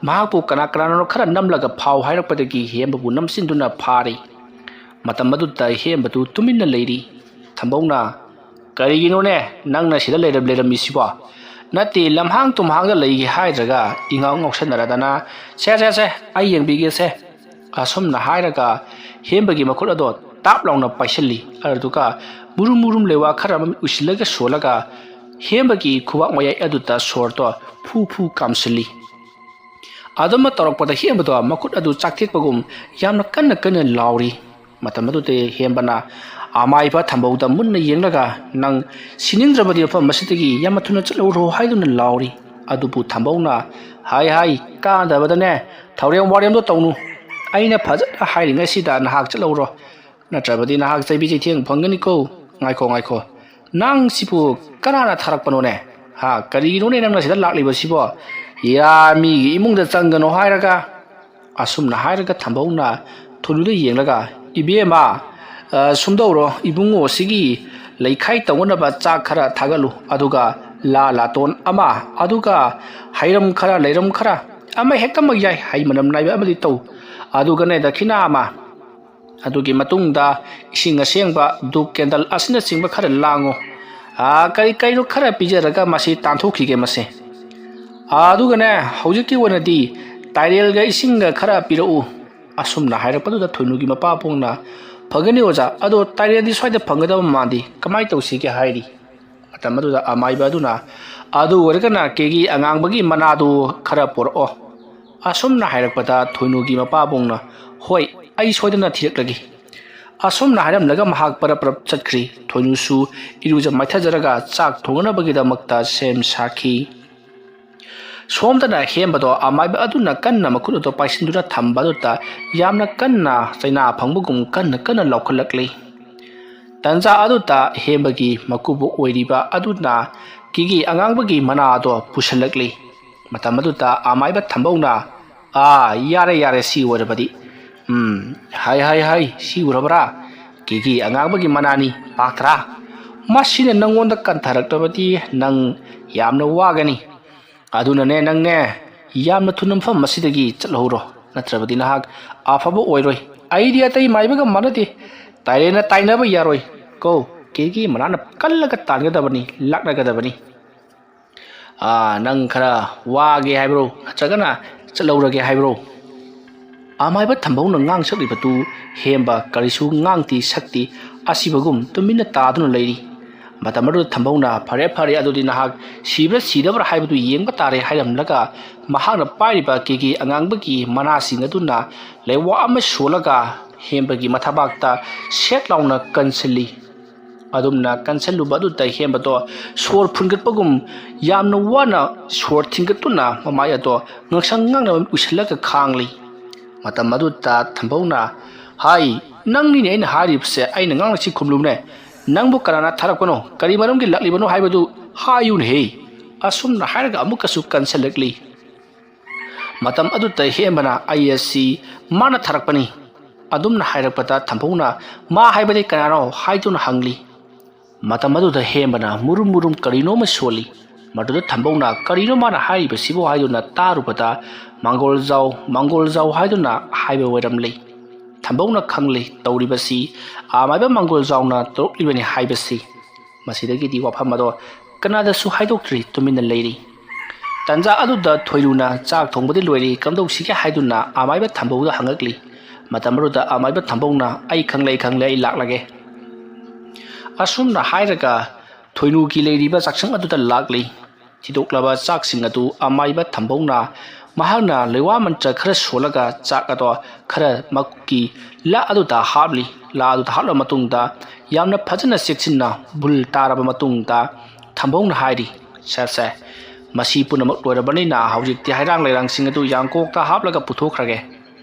ꯃꯍꯥꯛꯄꯨ ꯀꯅꯥ ꯀꯅꯥꯅꯣ ꯈꯔ ꯅꯝꯂꯒ ꯐꯥꯎ ꯍꯥꯏꯔꯛꯄꯗꯒꯤ ꯍꯦꯝꯕꯕꯨ ꯅꯝꯁꯤꯟꯗꯨꯅ ꯐꯥꯔꯤ꯫ ꯃꯇꯝ ꯑꯗꯨꯗ ꯍꯦꯝꯕꯗꯨ ꯇꯨꯃꯤꯟꯅ ꯂꯩꯔꯤ꯫ ꯊꯝꯕꯧꯅ, "ꯀꯔꯤꯒꯤꯅꯣꯅꯦ ꯅꯪꯅ ꯁꯤꯗ ꯂꯩꯔꯝ-, ꯂꯩꯔꯝꯃꯤꯁꯤꯕꯣ? ꯅꯠꯇꯦ, ꯂꯝꯍꯥꯡ ꯇꯨꯝꯍꯥꯡꯗ ꯂꯩꯒꯦ ꯍꯥꯏꯗ꯭ꯔꯒ ꯏꯉꯥꯎ ꯉꯥꯎꯁꯟꯅꯔꯗꯅ꯫ ꯁꯦ, ꯁꯦ, ꯁꯦ, ꯑꯩ ꯌꯦꯡꯕꯤꯒꯦꯁꯦ"꯫ ꯑꯁꯨꯝꯅ ꯍꯥꯏꯔꯒ ꯍꯦꯝꯕꯒꯤ ꯃꯈꯨꯠ ꯑꯗꯣ ꯇꯥꯞ ꯂꯥꯎꯅ ꯄꯥꯏꯁꯤꯜꯂꯤ꯫ ꯑꯗꯨꯗꯨꯒ ꯃꯨꯔꯨꯝ ꯃꯨꯔꯨꯝ ꯂꯩꯋꯥ ꯈꯔ ꯑꯃ ꯎꯁꯤꯜꯂꯒ ꯁꯣꯜꯂꯒ ꯍꯦꯝꯕꯒꯤ ꯈꯨꯕꯥꯛ ꯃꯌꯥꯏ ꯑꯗꯨꯗ ꯁꯣꯔꯗꯣ ꯐꯨ ꯐꯨ ꯀꯥꯝꯁꯤꯜꯂꯤ꯫ ꯑꯗꯨꯃ ꯇꯧꯔꯛꯄꯗ ꯍꯦꯟꯕꯗꯣ ꯃꯈꯨꯠ ꯑꯗꯨ ꯆꯥꯛꯊꯦꯛꯄꯒꯨꯝ ꯌꯥꯝꯅ ꯀꯟꯅ ꯀꯟꯅ ꯂꯥꯎꯔꯤ꯫ ꯃꯇꯝ ꯑꯗꯨꯗ ꯍꯦꯟꯕꯅ ꯑꯃꯥꯏꯕ ꯊꯝꯕꯧꯗ ꯃꯨꯟꯅ ꯌꯦꯡꯂꯒ, "ꯅꯪ ꯁꯤꯅꯤꯡꯗ꯭ꯔꯕꯗꯤ ꯃꯐꯝ ꯑꯁꯤꯗꯒꯤ ꯌꯥꯝꯅ ꯊꯨꯅ ꯆꯠꯍꯧꯔꯣ" ꯍꯥꯏꯗꯨꯅ ꯂꯥꯎꯔꯤ꯫ ꯑꯗꯨꯕꯨ ꯊꯝꯕꯧꯅ, "ꯍꯥꯏ ꯍꯥꯏ, ꯀꯥꯟꯗꯕꯗꯅꯦ, ꯊꯧꯔꯦꯝ ꯋꯥꯔꯦꯝꯗꯣ ꯇꯧꯅꯨ꯫ ꯑꯩꯅ ꯐꯖꯅ ꯍꯥꯏꯔꯤꯉꯩꯁꯤꯗ ꯅꯍꯥꯛ ꯆꯠꯍꯧꯔꯣ, ꯅꯠꯇ꯭ꯔꯕꯗꯤ ꯅꯍꯥꯛ ꯆꯩꯕꯤ ꯆꯩꯊꯦꯡ ꯐꯪꯒꯅꯤꯀꯣ꯫ ꯉꯥꯏꯈꯣ, ꯉꯥꯏꯈꯣ, ꯅꯪ ꯁꯤꯕꯨ ꯀꯅꯥꯅ ꯊꯥꯔꯛꯄꯅꯣꯅꯦ? ꯍꯥ, ꯀꯔꯤꯒꯤꯅꯣꯅꯦ ꯅꯪꯅ ꯁꯤꯗ ꯂꯥꯛꯂꯤꯕꯁꯤꯕꯣ? ꯌꯥ, ꯃꯤꯒꯤ ꯏꯃꯨꯡꯗ ꯆꯪꯒꯅꯣ ꯍꯥꯏꯔꯒ?" ꯑꯁꯨꯝꯅ ꯍꯥꯏꯔꯒ ꯊꯝꯕꯧꯅ ꯊꯣꯏꯅꯨꯗ ꯌꯦꯡꯂꯒ, "ꯏꯕꯦꯝꯃ, ꯑ, ꯁꯨꯝꯗꯧꯔꯣ, ꯏꯕꯨꯡꯉꯣꯁꯤꯒꯤ ꯂꯩꯈꯥꯏ ꯇꯧꯅꯅꯕ ꯆꯥꯛ ꯈꯔ ꯊꯥꯒꯠꯂꯨ, ꯑꯗꯨꯒ ꯂꯥ ꯂꯥꯇꯣꯟ ꯑꯃ, ꯑꯗꯨꯒ ꯍꯩꯔꯝ ꯈꯔ, ꯂꯩꯔꯝ ꯈꯔ, ꯑꯃ ꯍꯦꯛꯇꯃꯛ ꯌꯥꯏ, ꯍꯩ ꯃꯅꯝ ꯅꯥꯏꯕ ꯑꯃꯗꯤ ꯇꯧ, ꯑꯗꯨꯒꯅꯦ ꯗꯈꯤꯅꯥ ꯑꯃ, ꯑꯗꯨꯒꯤ ꯃꯇꯨꯡꯗ ꯏꯁꯤꯡ ꯑꯁꯦꯡꯕ, ꯙꯨꯞ, ꯀꯦꯟꯗꯜ ꯑꯁꯤꯅꯆꯤꯡꯕ ꯈꯔ ꯂꯥꯡꯉꯨ꯫ ꯑꯥ, ꯀꯔꯤ ꯀꯔꯤꯅꯣ ꯈꯔ ꯄꯤꯖꯔꯒ ꯃꯁꯤ ꯇꯥꯟꯊꯣꯛꯈꯤꯒꯦ ꯃꯁꯦ꯫ ꯑꯗꯨꯒꯅꯦ, ꯍꯧꯖꯤꯛꯀꯤ ꯑꯣꯏꯅꯗꯤ ꯇꯥꯏꯔꯦꯜꯒ ꯏꯁꯤꯡꯒ ꯈꯔ ꯄꯤꯔꯛꯎ꯫" ꯑꯁꯨꯝꯅ ꯍꯥꯏꯔꯛꯄꯗꯨꯗ ꯊꯣꯏꯅꯨꯒꯤ ꯃꯄꯥꯕꯨꯡꯅ, "ꯐꯒꯅꯤ ꯑꯣꯖꯥ, ꯑꯗꯣ ꯇꯥꯏꯔꯦꯜꯗꯤ ꯁ꯭ꯋꯥꯏꯗ ꯐꯪꯒꯗꯕ ꯃꯥꯟꯗꯦ, ꯀꯃꯥꯏꯅ ꯇꯧꯁꯤꯒꯦ?" ꯍꯥꯏꯔꯤ꯫ ꯃꯇꯝ ꯑꯗꯨꯗ ꯑꯃꯥꯏꯕ ꯑꯗꯨꯅ, "ꯑꯗꯨ ꯑꯣꯏꯔꯒꯅ ꯀꯦꯒꯤ ꯑꯉꯥꯡꯕꯒꯤ ꯃꯅꯥꯗꯨ ꯈꯔ ꯄꯨꯔꯛꯑꯣ꯫" ꯑꯁꯨꯝꯅ ꯍꯥꯏꯔꯛꯄꯗ ꯊꯣꯏꯅꯨꯒꯤ ꯃꯄꯥꯕꯨꯡꯅ, "ꯍꯣꯏ, ꯑꯩ ꯁꯣꯏꯗꯅ ꯊꯤꯔꯛꯂꯒꯦ꯫" ꯑꯁꯨꯝꯅ ꯍꯥꯏꯔꯝꯂꯒ ꯃꯍꯥꯛ ꯄꯔꯞ ꯄꯔꯞ ꯆꯠꯈ꯭ꯔꯤ꯫ ꯊꯣꯏꯅꯨꯁꯨ ꯏꯔꯨꯖ ꯃꯥꯏꯊꯖꯔꯒ ꯆꯥꯛ ꯊꯣꯡꯅꯅꯕꯒꯤꯗꯃꯛꯇ ꯁꯦꯝ ꯁꯥꯈꯤ꯫ ꯁꯣꯝꯗꯅ ꯍꯦꯝꯕꯗꯣ ꯑꯃꯥꯏꯕ ꯑꯗꯨꯅ ꯀꯟꯅ ꯃꯈꯨꯠ ꯑꯗꯨ ꯄꯥꯏꯁꯤꯟꯗꯨꯅ ꯊꯝꯕ ꯑꯗꯨꯗ ꯌꯥꯝꯅ ꯀꯟꯅ ꯆꯩꯅꯥ ꯐꯪꯕꯒꯨꯝ ꯀꯟꯅ ꯀꯟꯅ ꯂꯥꯎꯈꯠꯂꯛꯂꯤ꯫ ꯇꯟꯖꯥ ꯑꯗꯨꯗ ꯍꯦꯝꯕꯒꯤ ꯃꯀꯨꯕꯣꯛ ꯑꯣꯏꯔꯤꯕ ꯑꯗꯨꯅ ꯀꯦꯒꯤ ꯑꯉꯥꯡꯕꯒꯤ ꯃꯅꯥ ꯑꯗꯣ ꯄꯨꯁꯤꯜꯂꯛꯂꯤ꯫ ꯃꯇꯝ ꯑꯗꯨꯗ ꯑꯃꯥꯏꯕ ꯊꯝꯕꯧꯅ, "ꯑꯥ, ꯌꯥꯔꯦ, ꯌꯥꯔꯦ, ꯁꯤ ꯑꯣꯏꯔꯕꯗꯤ꯫ ꯎꯝ, ꯍꯥꯏ, ꯍꯥꯏ, ꯍꯥꯏ, ꯁꯤ ꯎꯔꯕ꯭ꯔꯥ? ꯀꯦꯒꯤ ꯑꯉꯥꯡꯕꯒꯤ ꯃꯅꯥꯅꯤ, ꯄꯥꯛꯇ꯭ꯔꯥ? ꯃꯁꯤꯅ ꯅꯪꯉꯣꯟꯗ ꯀꯟꯊꯔꯛꯇꯕꯗꯤ ꯅꯪ ꯌꯥꯝꯅ ꯋꯥꯒꯅꯤ꯫ ꯑꯗꯨꯅꯅꯦ, ꯅꯪꯅꯦ, ꯌꯥꯝꯅ ꯊꯨꯅ ꯃꯐꯝ ꯑꯁꯤꯗꯒꯤ ꯆꯠꯍꯧꯔꯣ, ꯅꯠꯇ꯭ꯔꯕꯗꯤ ꯅꯍꯥꯛ ꯑꯐꯕ ꯑꯣꯏꯔꯣꯏ꯫ ꯑꯩꯗꯤ ꯑꯇꯩ ꯃꯥꯏꯕꯒ ꯃꯥꯟꯅꯗꯦ꯫ ꯇꯥꯏꯔꯦꯟꯅ ꯇꯥꯏꯅꯕ ꯌꯥꯔꯣꯏ꯫ ꯀꯣ, ꯀꯦꯒꯤ ꯃꯅꯥꯅ ꯀꯜꯂꯒ ꯇꯥꯟꯒꯗꯕꯅꯤ, ꯂꯥꯛꯅꯒꯗꯕꯅꯤ꯫ ꯑꯥ, ꯅꯪ ꯈꯔ ꯋꯥꯒꯦ ꯍꯥꯏꯕ꯭ꯔꯣ? ꯅꯠꯇ꯭ꯔꯒꯅ ꯆꯠꯍꯧꯔꯒꯦ ꯍꯥꯏꯕ꯭ꯔꯣ?" ꯑꯃꯥꯏꯕ ꯊꯝꯕꯧꯅ ꯉꯥꯡꯁꯛꯂꯤꯕꯗꯨ ꯍꯦꯝꯕ ꯀꯔꯤꯁꯨ ꯉꯥꯡꯇꯤ ꯁꯛꯇꯤ ꯑꯁꯤꯕꯒꯨꯝ ꯇꯨꯃꯤꯟꯅ ꯇꯥꯗꯨꯅ ꯂꯩꯔꯤ꯫ ꯃꯇꯝ ꯑꯗꯨꯗ ꯊꯝꯕꯧꯅ, "ꯐꯔꯦ, ꯐꯔꯦ, ꯑꯗꯨꯗꯤ ꯅꯍꯥꯛ ꯁꯤꯕ꯭ꯔꯥ ꯁꯤꯗꯕ꯭ꯔꯥ ꯍꯥꯏꯕꯗꯨ ꯌꯦꯡꯕ ꯇꯥꯔꯦ" ꯍꯥꯏꯔꯝꯂꯒ, ꯃꯍꯥꯛꯅ ꯄꯥꯏꯔꯤꯕ ꯀꯦꯒꯦ ꯑꯉꯥꯡꯕꯒꯤ ꯃꯅꯥꯁꯤꯡ ꯑꯗꯨꯅ ꯂꯩꯋꯥ ꯑꯃ ꯁꯣꯜꯂꯒ ꯍꯦꯝꯕꯒꯤ ꯃꯊꯕꯥꯛꯇ ꯁꯦꯠ ꯂꯥꯎꯅ ꯀꯟꯁꯤꯜꯂꯤ꯫ ꯑꯗꯨꯝꯅ ꯀꯟꯁꯤꯜꯂꯨꯕ ꯑꯗꯨꯗ ꯍꯦꯝꯕꯗꯣ ꯁꯣꯔ ꯐꯨꯟꯒꯠꯄꯒꯨꯝ ꯌꯥꯝꯅ ꯋꯥꯅ ꯁꯣꯔ ꯊꯤꯡꯒꯠꯇꯨꯅ ꯃꯃꯥꯏ ꯑꯗꯣ ꯉꯛꯁꯪ ꯉꯥꯡꯅ ꯎꯏꯁꯤꯜꯂꯒ ꯈꯥꯡꯂꯤ꯫ ꯃꯇꯝ ꯑꯗꯨꯗ ꯊꯝꯕꯧꯅ, "ꯍꯥꯏ, ꯅꯪꯅꯤꯅꯦ ꯑꯩꯅ ꯍꯥꯏꯔꯤꯕꯁꯦ, ꯑꯩꯅ ꯉꯥꯡꯂꯤꯁꯤ ꯈꯨꯝꯂꯨꯅꯦ꯫ ꯅꯪꯕꯨ ꯀꯅꯥꯅ ꯊꯥꯔꯛꯄꯅꯣ, ꯀꯔꯤ ꯃꯔꯝꯒꯤ ꯂꯥꯛꯂꯤꯕꯅꯣ ꯍꯥꯏꯕꯗꯨ ꯍꯥꯏꯌꯨꯅꯦꯍꯦ?" ꯑꯁꯨꯝꯅ ꯍꯥꯏꯔꯒ ꯑꯃꯨꯛꯀꯁꯨ ꯀꯟꯁꯤꯜꯂꯛꯂꯤ꯫ ꯃꯇꯝ ꯑꯗꯨꯗ ꯍꯦꯝꯕꯅ, "ꯑꯩ ꯑꯁꯤ ꯃꯥꯅ ꯊꯥꯔꯛꯄꯅꯤ"꯫ ꯑꯗꯨꯝꯅ ꯍꯥꯏꯔꯛꯄꯗ ꯊꯝꯕꯧꯅ, "ꯃꯥ ꯍꯥꯏꯕꯗꯤ ꯀꯅꯥꯅꯣ?" ꯍꯥꯏꯗꯨꯅ ꯍꯪꯂꯤ꯫ ꯃꯇꯝ ꯑꯗꯨꯗ ꯍꯦꯝꯕꯅ ꯃꯨꯔꯨꯝ ꯃꯨꯔꯨꯝ ꯀꯔꯤꯅꯣꯃ ꯁꯣꯜꯂꯤ꯫ ꯃꯗꯨꯗ ꯊꯝꯕꯧꯅ, "ꯀꯔꯤꯅꯣ ꯃꯥꯅ ꯍꯥꯏꯔꯤꯕꯁꯤꯕꯨ?" ꯍꯥꯏꯗꯨꯅ ꯇꯥꯔꯨꯕꯗ, "ꯃꯥꯡꯒꯣꯜꯖꯥꯎ, ꯃꯥꯡꯒꯣꯜꯖꯥꯎ" ꯍꯥꯏꯗꯨꯅ ꯍꯥꯏꯕ ꯑꯣꯏꯔꯝꯂꯤ꯫ ꯊꯝꯕꯧꯅ ꯈꯪꯂꯤ ꯇꯧꯔꯤꯕꯁꯤ ꯑꯃꯥꯏꯕ ꯃꯥꯡꯒꯣꯜꯖꯥꯎꯅ ꯇꯧꯔꯛꯂꯤꯕꯅꯤ ꯍꯥꯏꯕꯁꯤ꯫ ꯃꯁꯤꯗꯒꯤꯗꯤ ꯋꯥꯐꯝ ꯑꯗꯣ ꯀꯅꯥꯗꯁꯨ ꯍꯥꯏꯗꯣꯛꯇ꯭ꯔꯤ, ꯇꯨꯃꯤꯟꯅ ꯂꯩꯔꯤ꯫ ꯇꯟꯖꯥ ꯑꯗꯨꯗ ꯊꯣꯏꯔꯨꯅ ꯆꯥꯛ ꯊꯣꯡꯕꯗꯤ ꯂꯣꯏꯔꯦ, ꯀꯝꯗꯧꯁꯤꯒꯦ ꯍꯥꯏꯗꯨꯅ ꯑꯃꯥꯏꯕ ꯊꯝꯕꯧꯗ ꯍꯪꯉꯛꯂꯤ꯫ ꯃꯇꯝ ꯑꯗꯨꯗ ꯑꯃꯥꯏꯕ ꯊꯝꯕꯧꯅ, "ꯑꯩ ꯈꯪꯂꯦ, ꯑꯩ ꯈꯪꯂꯦ, ꯑꯩ ꯂꯥꯛꯂꯒꯦ"꯫ ꯑꯁꯨꯝꯅ ꯍꯥꯏꯔꯒ ꯊꯣꯏꯅꯨꯒꯤ ꯂꯩꯔꯤꯕ ꯆꯥꯛꯁꯪ ꯑꯗꯨꯗ ꯂꯥꯛꯂꯤ꯫ ꯊꯤꯗꯣꯛꯂꯕ ꯆꯥꯛꯁꯤꯡ ꯑꯗꯨ ꯑꯃꯥꯏꯕ ꯊꯝꯕꯧꯅ ꯃꯍꯥꯛꯅ ꯂꯩꯋꯥ ꯃꯟꯇ꯭ꯔ ꯈꯔ ꯁꯣꯜꯂꯒ ꯆꯥꯛ ꯑꯗꯣ ꯈꯔ ꯃꯀꯨꯞꯀꯤ ꯂꯥ ꯑꯗꯨꯗ ꯍꯥꯞꯂꯤ꯫ ꯂꯥ ꯑꯗꯨꯗ ꯍꯥꯞꯂꯕ ꯃꯇꯨꯡꯗ ꯌꯥꯝꯅ ꯐꯖꯅ ꯆꯦꯛꯁꯤꯟꯅ ꯕꯨꯜ ꯇꯥꯔꯕ ꯃꯇꯨꯡꯗ ꯊꯝꯕꯧꯅ ꯍꯥꯏꯔꯤ, "ꯁꯦ, ꯁꯦ, ꯃꯁꯤ ꯄꯨꯝꯅꯃꯛ ꯂꯣꯏꯔꯕꯅꯤꯅ ꯍꯧꯖꯤꯛꯇꯤ ꯍꯩꯔꯥꯡ ꯂꯩꯔꯥꯡꯁꯤꯡ ꯑꯗꯨ ꯌꯥꯡꯀꯣꯛꯇ ꯍꯥꯞꯂꯒ ꯄꯨꯊꯣꯛꯈ꯭ꯔꯒꯦ"꯫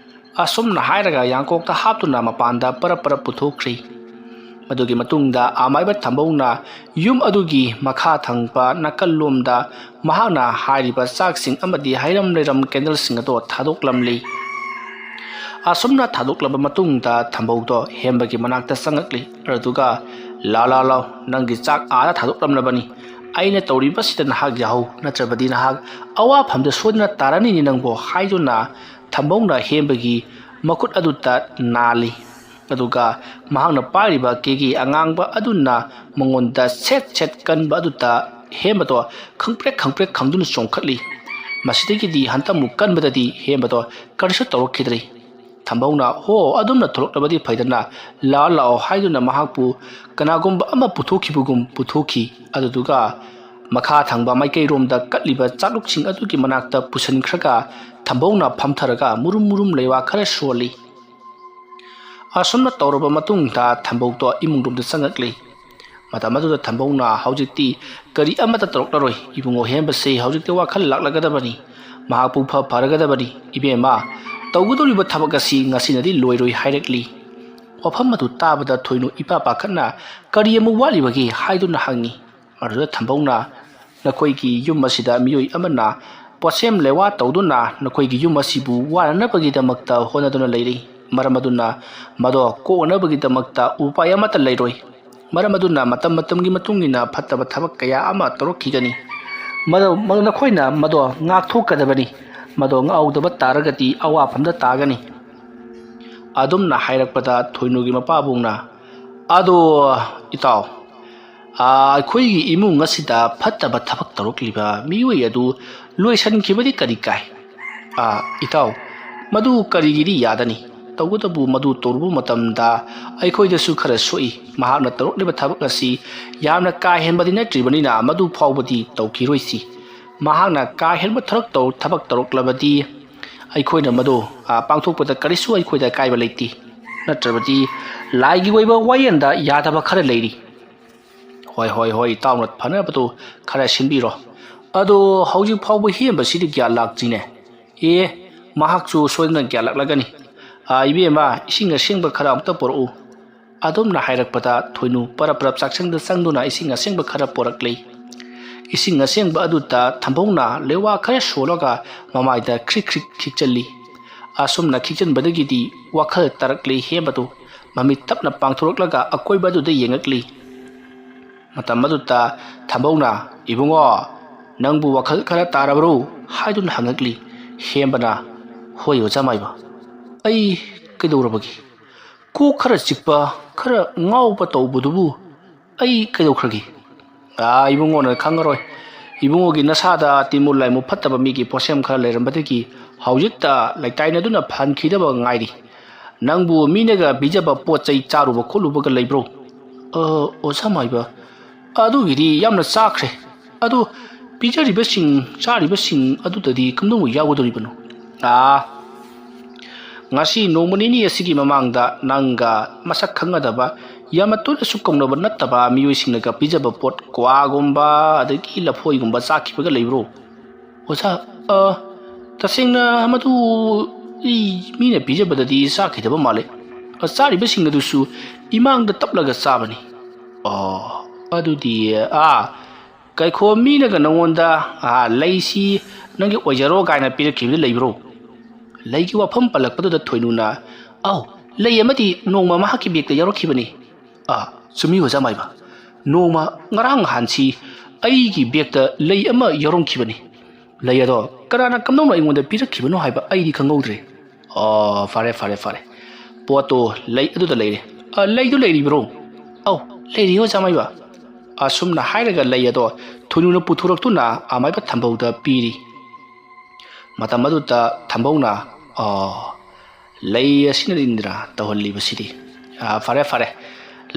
ꯑꯁꯨꯝꯅ ꯍꯥꯏꯔꯒ ꯌꯥꯡꯀꯣꯛꯇ ꯍꯥꯞꯇꯨꯅ ꯃꯄꯥꯟꯗ ꯄꯔꯞ ꯄꯔꯞ ꯄꯨꯊꯣꯛꯈ꯭ꯔꯤ꯫ ꯃꯗꯨꯒꯤ ꯃꯇꯨꯡꯗ ꯑꯃꯥꯏꯕ ꯊꯝꯕꯧꯅ ꯌꯨꯝ ꯑꯗꯨꯒꯤ ꯃꯈꯥ ꯊꯪꯕ ꯅꯥꯀꯜꯂꯣꯝꯗ ꯃꯍꯥꯛꯅ ꯍꯥꯏꯔꯤꯕ ꯆꯥꯛꯁꯤꯡ ꯑꯃꯗꯤ ꯍꯩꯔꯝ ꯂꯩꯔꯝ ꯀꯦꯟꯗꯜꯁꯤꯡ ꯑꯗꯣ ꯊꯥꯗꯣꯛꯂꯝꯂꯤ꯫ ꯑꯁꯨꯝꯅ ꯊꯥꯗꯣꯛꯂꯕ ꯃꯇꯨꯡꯗ ꯊꯝꯕꯧꯗꯣ ꯍꯦꯝꯕꯒꯤ ꯃꯅꯥꯛꯇ ꯆꯪꯉꯛꯂꯤ꯫ ꯑꯗꯨꯒ, "ꯂꯥ, ꯂꯥ, ꯂꯥꯎ, ꯅꯪꯒꯤ ꯆꯥꯛ ꯑꯥꯗ ꯊꯥꯗꯣꯛꯂꯝꯂꯕꯅꯤ꯫ ꯑꯩꯅ ꯇꯧꯔꯤꯕꯁꯤꯗ ꯅꯍꯥꯛ ꯌꯥꯍꯧ, ꯅꯠꯇ꯭ꯔꯕꯗꯤ ꯅꯍꯥꯛ ꯑꯋꯥꯐꯝꯗ ꯁꯣꯏꯗꯅ ꯇꯥꯔꯅꯤꯅꯦ ꯅꯪꯕꯨ" ꯍꯥꯏꯗꯨꯅ ꯊꯝꯕꯧꯅ ꯍꯦꯝꯕꯒꯤ ꯃꯈꯨꯠ ꯑꯗꯨꯗ ꯅꯥꯜꯂꯤ꯫ ꯑꯗꯨꯒ ꯃꯍꯥꯛꯅ ꯄꯥꯏꯔꯤꯕ ꯀꯦꯒꯤ ꯑꯉꯥꯡꯕ ꯑꯗꯨꯅ ꯃꯉꯣꯟꯗ ꯁꯦꯠ ꯁꯦꯠ ꯀꯟꯕ ꯑꯗꯨꯗ ꯍꯦꯝꯕꯗꯣ ꯈꯪꯄ꯭ꯔꯦꯛ ꯈꯪꯄ꯭ꯔꯦꯛ ꯈꯪꯗꯨꯅ ꯆꯣꯡꯈꯠꯂꯤ꯫ ꯃꯁꯤꯗꯒꯤꯗꯤ ꯍꯟꯇꯛꯃꯨꯛ ꯀꯟꯕꯗꯗꯤ ꯍꯦꯝꯕꯗꯣ ꯀꯔꯤꯁꯨ ꯇꯧꯔꯛꯈꯤꯗ꯭ꯔꯦ꯫ ꯊꯝꯕꯧꯅ, "ꯍꯣ, ꯑꯗꯨꯝꯅ ꯊꯣꯛꯂꯛꯂꯕꯗꯤ ꯐꯩꯗꯅ, ꯂꯥꯛꯑꯣ, ꯂꯥꯛꯑꯣ" ꯍꯥꯏꯗꯨꯅ ꯃꯍꯥꯛꯄꯨ ꯀꯅꯥꯒꯨꯝꯕ ꯑꯃ ꯄꯨꯊꯣꯛꯈꯤꯕꯒꯨꯝ ꯄꯨꯊꯣꯛꯈꯤ꯫ ꯑꯗꯨꯗꯨꯒ ꯃꯈꯥ ꯊꯪꯕ ꯃꯥꯏꯀꯩꯔꯣꯝꯗ ꯀꯠꯂꯤꯕ ꯆꯥꯂꯨꯛꯁꯤꯡ ꯑꯗꯨꯒꯤ ꯃꯅꯥꯛꯇ ꯄꯨꯁꯤꯟꯈ꯭ꯔꯒ ꯊꯝꯕꯧꯅ ꯐꯝꯊꯔꯒ ꯃꯨꯔꯨꯝ ꯃꯨꯔꯨꯝ ꯂꯩꯋꯥ ꯈꯔ ꯁꯣꯜꯂꯤ꯫ ꯑꯁꯨꯝꯅ ꯇꯧꯔꯕ ꯃꯇꯨꯡꯗ ꯊꯝꯕꯧꯗꯣ ꯏꯃꯨꯡꯂꯣꯝꯗ ꯆꯪꯉꯛꯂꯤ꯫ ꯃꯇꯝ ꯑꯗꯨꯗ ꯊꯝꯕꯧꯅ, "ꯍꯧꯖꯤꯛꯇꯤ ꯀꯔꯤ ꯑꯃꯠꯇ ꯇꯧꯔꯛꯂꯔꯣꯏ꯫ ꯏꯕꯨꯡꯉꯣ ꯍꯦꯟꯕꯁꯦ ꯍꯧꯖꯤꯛꯇꯤ ꯋꯥꯈꯜ ꯂꯥꯛꯂꯒꯗꯕꯅꯤ꯫ ꯃꯍꯥꯛꯄꯨ ꯐ ꯐꯔꯒꯗꯕꯅꯤ꯫ ꯏꯕꯦꯝꯃ, ꯇꯧꯒꯗꯧꯔꯤꯕ ꯊꯕꯛ ꯑꯁꯤ ꯉꯁꯤꯅꯗꯤ ꯂꯣꯏꯔꯣꯏ" ꯍꯥꯏꯔꯛꯂꯤ꯫ ꯋꯥꯐꯝ ꯑꯗꯨ ꯇꯥꯕꯗ ꯊꯣꯏꯅꯨ ꯏꯄꯥ ꯄꯥꯈꯠꯅ, "ꯀꯔꯤ ꯑꯃꯨꯛ ꯋꯥꯠꯂꯤꯕꯒꯦ?" ꯍꯥꯏꯗꯨꯅ ꯍꯪꯉꯤ꯫ ꯑꯗꯨꯗ ꯊꯝꯕꯧꯅ, "ꯅꯈꯣꯏꯒꯤ ꯌꯨꯝ ꯑꯁꯤꯗ ꯃꯤꯑꯣꯏ ꯑꯃꯅ ꯄꯣꯠꯁꯦꯝ ꯂꯩꯋꯥ ꯇꯧꯗꯨꯅ ꯅꯈꯣꯏꯒꯤ ꯌꯨꯝ ꯑꯁꯤꯕꯨ ꯋꯥꯅꯅꯕꯒꯤꯗꯃꯛꯇ ꯍꯣꯠꯅꯗꯨꯅ ꯂꯩꯔꯤ꯫ ꯃꯔꯝ ꯑꯗꯨꯅ ꯃꯗꯣ ꯀꯣꯛꯅꯅꯕꯒꯤꯗꯃꯛꯇ ꯎꯄꯥꯏ ꯑꯃꯠꯇ ꯂꯩꯔꯣꯏ꯫ ꯃꯔꯝ ꯑꯗꯨꯅ ꯃꯇꯝ ꯃꯇꯝꯒꯤ ꯃꯇꯨꯡ ꯏꯟꯅ ꯐꯠꯇꯕ ꯊꯕꯛ ꯀꯌꯥ ꯑꯃ ꯇꯧꯔꯛꯈꯤꯒꯅꯤ꯫ ꯃꯗꯣ, ꯅꯈꯣꯏꯅ ꯃꯗꯣ ꯉꯥꯛꯊꯣꯛꯀꯗꯕꯅꯤ꯫ ꯃꯗꯣ ꯉꯥꯛꯍꯧꯗꯕ ꯇꯥꯔꯒꯗꯤ ꯑꯋꯥꯐꯝꯗ ꯇꯥꯒꯅꯤ"꯫ ꯑꯗꯨꯝꯅ ꯍꯥꯏꯔꯛꯄꯗ ꯊꯣꯏꯅꯨꯒꯤ ꯃꯄꯥꯕꯨꯡꯅ, "ꯑꯗꯣ ꯏꯇꯥꯎ, ꯑꯥ, ꯑꯩꯈꯣꯏꯒꯤ ꯏꯃꯨꯡ ꯑꯁꯤꯗ ꯐꯠꯇꯕ ꯊꯕꯛ ꯇꯧꯔꯛꯂꯤꯕ ꯃꯤꯑꯣꯏ ꯑꯗꯨ ꯂꯣꯏꯁꯤꯟꯈꯤꯕꯗꯤ ꯀꯔꯤ ꯀꯥꯏ?" "ꯑꯥ, ꯏꯇꯥꯎ, ꯃꯗꯨ ꯀꯔꯤꯒꯤꯗꯤ ꯌꯥꯗꯅꯤ? ꯇꯧꯕꯇꯕꯨ ꯃꯗꯨ ꯇꯧꯔꯨꯕ ꯃꯇꯝꯗ ꯑꯩꯈꯣꯏꯗꯁꯨ ꯈꯔ ꯁꯣꯛꯏ꯫ ꯃꯍꯥꯛꯅ ꯇꯧꯔꯛꯂꯤꯕ ꯊꯕꯛ ꯑꯁꯤ ꯌꯥꯝꯅ ꯀꯥ ꯍꯦꯟꯕꯗꯤ ꯅꯠꯇ꯭ꯔꯤꯕꯅꯤꯅ ꯃꯗꯨ ꯐꯥꯎꯕꯗꯤ ꯇꯧꯈꯤꯔꯣꯏꯁꯤ꯫ ꯃꯍꯥꯛꯅ ꯀꯥ ꯍꯦꯟꯕ ꯊꯕꯛ ꯇꯧ-, ꯊꯕꯛ ꯇꯧꯔꯛꯂꯕꯗꯤ ꯑꯩꯈꯣꯏꯅ ꯃꯗꯨ, ꯑꯥ, ꯄꯥꯡꯊꯣꯛꯄꯗ ꯀꯔꯤꯁꯨ ꯑꯩꯈꯣꯏꯗ ꯑꯀꯥꯏꯕ ꯂꯩꯇꯦ꯫ ꯅꯠꯇ꯭ꯔꯕꯗꯤ ꯂꯥꯏꯒꯤ ꯑꯣꯏꯕ ꯋꯥꯌꯦꯜꯗ ꯌꯥꯗꯕ ꯈꯔ ꯂꯩꯔꯤ"꯫ "ꯍꯣꯏ, ꯍꯣꯏ, ꯍꯣꯏ, ꯏꯇꯥꯎꯅ ꯐꯅꯕꯗꯨ ꯈꯔ ꯁꯤꯟꯕꯤꯔꯣ꯫ ꯑꯗꯣ ꯍꯧꯖꯤꯛ ꯐꯥꯎꯕ ꯍꯦꯟꯕꯁꯤꯗꯤ ꯒ꯭ꯌꯥꯟ ꯂꯥꯛꯇ꯭ꯔꯤꯅꯦ"꯫ "ꯑꯦ, ꯃꯍꯥꯛꯁꯨ ꯁꯣꯏꯗꯅ ꯒ꯭ꯌꯥꯟ ꯂꯥꯛꯂꯒꯅꯤ꯫ ꯑꯥ, ꯏꯕꯦꯝꯃ, ꯏꯁꯤꯡ ꯑꯁꯦꯡꯕ ꯈꯔ ꯑꯃꯨꯛꯇ ꯄꯨꯔꯛꯎ"꯫ ꯑꯗꯨꯝꯅ ꯍꯥꯏꯔꯛꯄꯗ ꯊꯣꯏꯅꯨ ꯄꯔꯞ ꯄꯔꯞ ꯆꯥꯛꯁꯪꯗ ꯆꯪꯗꯨꯅ ꯏꯁꯤꯡ ꯑꯁꯦꯡꯕ ꯈꯔ ꯄꯨꯔꯛꯂꯤ꯫ ꯏꯁꯤꯡ ꯑꯁꯦꯡꯕ ꯑꯗꯨꯗ ꯊꯝꯕꯧꯅ ꯂꯩꯋꯥ ꯈꯔ ꯁꯣꯜꯂꯒ ꯃꯃꯥꯏꯗ ꯈ꯭ꯔꯤꯛ ꯈ꯭ꯔꯤꯛ ꯈꯤꯛꯆꯜꯂꯤ꯫ ꯑꯁꯨꯝꯅ ꯈꯤꯛꯆꯟꯕꯗꯒꯤꯗꯤ ꯋꯥꯈꯜ ꯇꯥꯔꯛꯂꯤ ꯍꯦꯝꯕꯗꯨ꯫ ꯃꯃꯤꯠ ꯇꯞꯅ ꯄꯥꯡꯊꯣꯔꯛꯂꯒ ꯑꯀꯣꯏꯕ ꯑꯗꯨꯗ ꯌꯦꯡꯉꯛꯂꯤ꯫ ꯃꯇꯝ ꯑꯗꯨꯗ ꯊꯝꯕꯧꯅ, "ꯏꯕꯨꯡꯉꯣ, ꯅꯪꯕꯨ ꯋꯥꯈꯜ ꯈꯔ ꯇꯥꯔꯕ꯭ꯔꯣ?" ꯍꯥꯏꯗꯨꯅ ꯍꯪꯉꯛꯂꯤ꯫ ꯍꯦꯝꯕꯅ, "ꯍꯣꯏ ꯑꯣꯖꯥ ꯃꯥꯏꯕ, ꯑꯩ ꯀꯩꯗꯧꯔꯕꯒꯦ? ꯀꯣꯛ ꯈꯔ ꯆꯤꯛꯄ, ꯈꯔ ꯉꯥꯎꯕ ꯇꯧꯕꯗꯨꯕꯨ ꯑꯩ ꯀꯩꯗꯧꯈ꯭ꯔꯒꯦ?" "ꯑꯥ, ꯏꯕꯨꯡꯉꯣꯅ ꯈꯪꯉꯔꯣꯏ꯫ ꯏꯕꯨꯡꯉꯣꯒꯤ ꯅꯁꯥꯗ ꯇꯤꯟꯃꯨ ꯂꯥꯏꯃꯨ ꯐꯠꯇꯕ ꯃꯤꯒꯤ ꯄꯣꯠꯁꯦꯝ ꯈꯔ ꯂꯩꯔꯝꯕꯗꯒꯤ ꯍꯧꯖꯤꯛꯇ ꯂꯩꯇꯥꯏꯅꯗꯨꯅ ꯐꯍꯟꯈꯤꯗꯕ ꯉꯥꯏꯔꯤ꯫ ꯅꯪꯕꯨ ꯃꯤꯅꯒ ꯄꯤꯖꯕ ꯄꯣꯠ ꯆꯩ ꯆꯥꯔꯨꯕ ꯈꯣꯠꯂꯨꯕꯒ ꯂꯩꯕ꯭ꯔꯣ? "ꯑ, ꯑꯣꯖꯥ ꯃꯥꯏꯕ, ꯑꯗꯨꯒꯤꯗꯤ ꯌꯥꯝꯅ ꯆꯥꯈ꯭ꯔꯦ꯫ ꯑꯗꯨ ꯄꯤꯖꯔꯤꯕꯁꯤꯡ, ꯆꯥꯔꯤꯕꯁꯤꯡ ꯑꯗꯨꯗꯗꯤ ꯀꯝꯗꯧꯕ ꯌꯥꯎꯒꯗꯧꯔꯤꯕꯅꯣ?" "ꯑꯥ, ꯉꯁꯤ ꯅꯣꯡꯃ ꯅꯤꯅꯤ ꯑꯁꯤꯒꯤ ꯃꯃꯥꯡꯗ ꯅꯪꯒ ꯃꯁꯛ ꯈꯪꯅꯗꯕ, ꯌꯥꯝꯅ ꯇꯣꯏꯅꯁꯨ ꯀꯧꯅꯕ ꯅꯠꯇꯕ ꯃꯤꯑꯣꯏꯁꯤꯡꯅꯒ ꯄꯤꯖꯕ ꯄꯣꯠ, ꯀ꯭ꯋꯥꯒꯨꯝꯕ ꯑꯗꯒꯤ ꯂꯐꯣꯏꯒꯨꯝꯕ ꯆꯥꯈꯤꯕꯒ ꯂꯩꯕ꯭ꯔꯣ?" "ꯑꯣꯖꯥ, ꯑ, ꯇꯁꯦꯡꯅ ꯃꯗꯨ ꯑꯩ ꯃꯤꯅ ꯄꯤꯖꯕꯗꯗꯤ ꯆꯥꯈꯤꯗꯕ ꯃꯥꯜꯂꯦ꯫ ꯑ, ꯆꯥꯔꯤꯕꯁꯤꯡ ꯑꯗꯨꯁꯨ ꯏꯃꯥꯡꯗ ꯇꯞꯂꯒ ꯆꯥꯕꯅꯤ꯫" "ꯑꯣ, ꯑꯗꯨꯗꯤ, ꯑꯥ, ꯀꯥꯏꯈꯣ, ꯃꯤꯅꯒ ꯅꯉꯣꯟꯗ, ꯑꯥ, ꯂꯩꯁꯤ ꯅꯪꯒꯤ ꯑꯣꯏꯖꯔꯣ ꯀꯥꯏꯅ ꯄꯤꯔꯛꯈꯤꯕꯗꯤ ꯂꯩꯕ꯭ꯔꯣ?" ꯂꯩꯒꯤ ꯋꯥꯐꯝ ꯄꯜꯂꯛꯄꯗꯨꯗ ꯊꯣꯏꯅꯨꯅ, "ꯑꯧ, ꯂꯩ ꯑꯃꯗꯤ ꯅꯣꯡꯃ ꯃꯍꯥꯛꯀꯤ ꯕꯦꯒꯇ ꯌꯥꯎꯔꯛꯈꯤꯕꯅꯤ꯫" "ꯑꯥ, ꯆꯨꯝꯃꯤ ꯑꯣꯖꯥ ꯃꯥꯏꯕ꯫ ꯅꯣꯡꯃ ꯉꯔꯥꯡ ꯅꯍꯥꯟꯁꯤ ꯑꯩꯒꯤ ꯕꯦꯒꯇ ꯂꯩ ꯑꯃ ꯌꯥꯎꯔꯝꯈꯤꯕꯅꯤ꯫ ꯂꯩ ꯑꯗꯣ ꯀꯅꯥꯅ ꯀꯝꯗꯧꯅ ꯑꯩꯉꯣꯟꯗ ꯄꯤꯔꯛꯈꯤꯕꯅꯣ ꯍꯥꯏꯕ ꯑꯩꯗꯤ ꯈꯪꯍꯧꯗ꯭ꯔꯦ꯫" "ꯑꯣ, ꯐꯔꯦ, ꯐꯔꯦ, ꯐꯔꯦ꯫ ꯄꯣꯠꯇꯣ ꯂꯩ ꯑꯗꯨꯗ ꯂꯩꯔꯦ꯫ ꯑ, ꯂꯩꯗꯨ ꯂꯩꯔꯤꯕ꯭ꯔꯣ?" "ꯑꯧ, ꯂꯩꯔꯤ ꯑꯣꯖꯥ ꯃꯥꯏꯕ꯫" ꯑꯁꯨꯝꯅ ꯍꯥꯏꯔꯒ ꯂꯩ ꯑꯗꯣ ꯊꯣꯏꯅꯨꯅ ꯄꯨꯊꯣꯔꯛꯇꯨꯅ ꯑꯃꯥꯏꯕ ꯊꯝꯕꯧꯗ ꯄꯤꯔꯤ꯫ ꯃꯇꯝ ꯑꯗꯨꯗ ꯊꯝꯕꯧꯅ, "ꯑꯣ, ꯂꯩ ꯑꯁꯤꯅꯅꯤꯗꯅ ꯇꯧꯍꯜꯂꯤꯕꯁꯤꯗꯤ꯫ ꯑꯥ, ꯐꯔꯦ, ꯐꯔꯦ꯫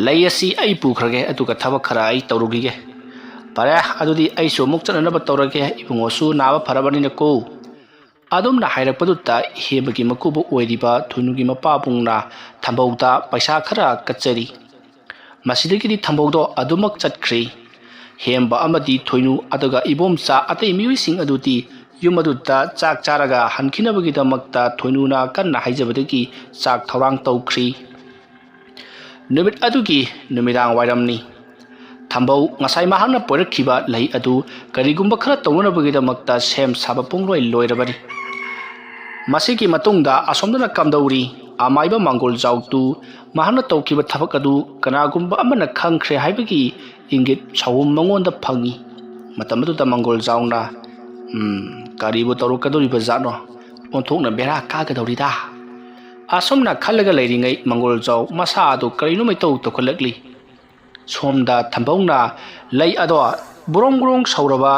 ꯂꯩ ꯑꯁꯤ ꯑꯩ ꯄꯨꯈ꯭ꯔꯒꯦ, ꯑꯗꯨꯒ ꯊꯕꯛ ꯈꯔ ꯑꯩ ꯇꯧꯔꯨꯈꯤꯒꯦ꯫ ꯐꯔꯦ, ꯑꯗꯨꯗꯤ ꯑꯩꯁꯨ ꯑꯃꯨꯛ ꯆꯠꯅꯅꯕ ꯇꯧꯔꯒꯦ, ꯏꯕꯨꯡꯉꯣꯁꯨ ꯅꯥꯕ ꯐꯔꯕꯅꯤꯅꯀꯣ꯫" ꯑꯗꯨꯝꯅ ꯍꯥꯏꯔꯛꯄꯗꯨꯗ ꯍꯦꯝꯕꯒꯤ ꯃꯀꯨꯕꯣꯛ ꯑꯣꯏꯔꯤꯕ ꯊꯣꯏꯅꯨꯒꯤ ꯃꯄꯥꯕꯨꯡꯅ ꯊꯝꯕꯧꯗ ꯄꯩꯁꯥ ꯈꯔ ꯀꯠꯆꯔꯤ꯫ ꯃꯁꯤꯗꯒꯤꯗꯤ ꯊꯝꯕꯧꯗꯣ ꯑꯗꯨꯃꯛ ꯆꯠꯈ꯭ꯔꯤ꯫ ꯍꯦꯝꯕ ꯑꯃꯗꯤ ꯊꯣꯏꯅꯨ ꯑꯗꯨꯒ ꯏꯕꯣꯝꯆꯥ ꯑꯇꯩ ꯃꯤꯑꯣꯏꯁꯤꯡ ꯑꯗꯨꯗꯤ ꯌꯨꯝ ꯑꯗꯨꯗ ꯆꯥꯛ ꯆꯥꯔꯒ ꯍꯟꯈꯤꯅꯕꯒꯤꯗꯃꯛꯇ ꯊꯣꯏꯅꯨꯅ ꯀꯟꯅ ꯍꯥꯏꯖꯕꯗꯒꯤ ꯆꯥꯛ ꯊꯧꯔꯥꯡ ꯇꯧꯈ꯭ꯔꯤ꯫ ꯅꯨꯃꯤꯠ ꯑꯗꯨꯒꯤ ꯅꯨꯃꯤꯗꯥꯡ ꯋꯥꯏꯔꯝꯅꯤ꯫ ꯊꯝꯕꯧ ꯉꯁꯥꯏ ꯃꯍꯥꯛꯅ ꯄꯣꯏꯔꯛꯈꯤꯕ ꯂꯩ ꯑꯗꯨ ꯀꯔꯤꯒꯨꯝꯕ ꯈꯔ ꯇꯧꯅꯅꯕꯒꯤꯗꯃꯛꯇ ꯁꯦꯝ ꯁꯥꯕ ꯄꯨꯡꯂꯣꯏ ꯂꯣꯏꯔꯕꯅꯤ꯫ ꯃꯁꯤꯒꯤ ꯃꯇꯨꯡꯗ ꯑꯁꯣꯝꯗꯅ ꯀꯝꯗꯧꯔꯤ? ꯑꯃꯥꯏꯕ ꯃꯥꯡꯒꯣꯜ ꯖꯥꯎꯇꯨ ꯃꯍꯥꯛꯅ ꯇꯧꯈꯤꯕ ꯊꯕꯛ ꯑꯗꯨ ꯀꯅꯥꯒꯨꯝꯕ ꯑꯃꯅ ꯈꯪꯈ꯭ꯔꯦ ꯍꯥꯏꯕꯒꯤ ꯏꯪꯒꯤꯠ ꯁꯥꯎꯍꯨꯝ ꯃꯉꯣꯟꯗ ꯐꯪꯏ꯫ ꯃꯇꯝ ꯑꯗꯨꯗ ꯃꯥꯡꯒꯣꯜ ꯖꯥꯎꯅ, "ꯎꯝ, ꯀꯔꯤꯕꯨ ꯇꯧꯔꯛꯀꯗꯧꯔꯤꯕ ꯖꯥꯠꯅꯣ? ꯑꯣꯟꯊꯣꯛꯅ ꯕꯦꯔꯥ ꯀꯥꯒꯗꯧꯔꯤꯗ꯫" ꯑꯁꯨꯝꯅ ꯈꯜꯂꯒ ꯂꯩꯔꯤꯉꯩ ꯃꯥꯡꯒꯣꯜ ꯖꯥꯎ ꯃꯁꯥ ꯑꯗꯨ ꯀꯔꯤꯅꯣꯃ ꯏꯇꯧ ꯇꯧꯈꯠꯂꯛꯂꯤ꯫ ꯁꯣꯝꯗ ꯊꯝꯕꯧꯅ ꯂꯩ ꯑꯗꯣ ꯕ꯭ꯔꯣꯡ ꯕ꯭ꯔꯣꯡ ꯁꯧꯔꯕ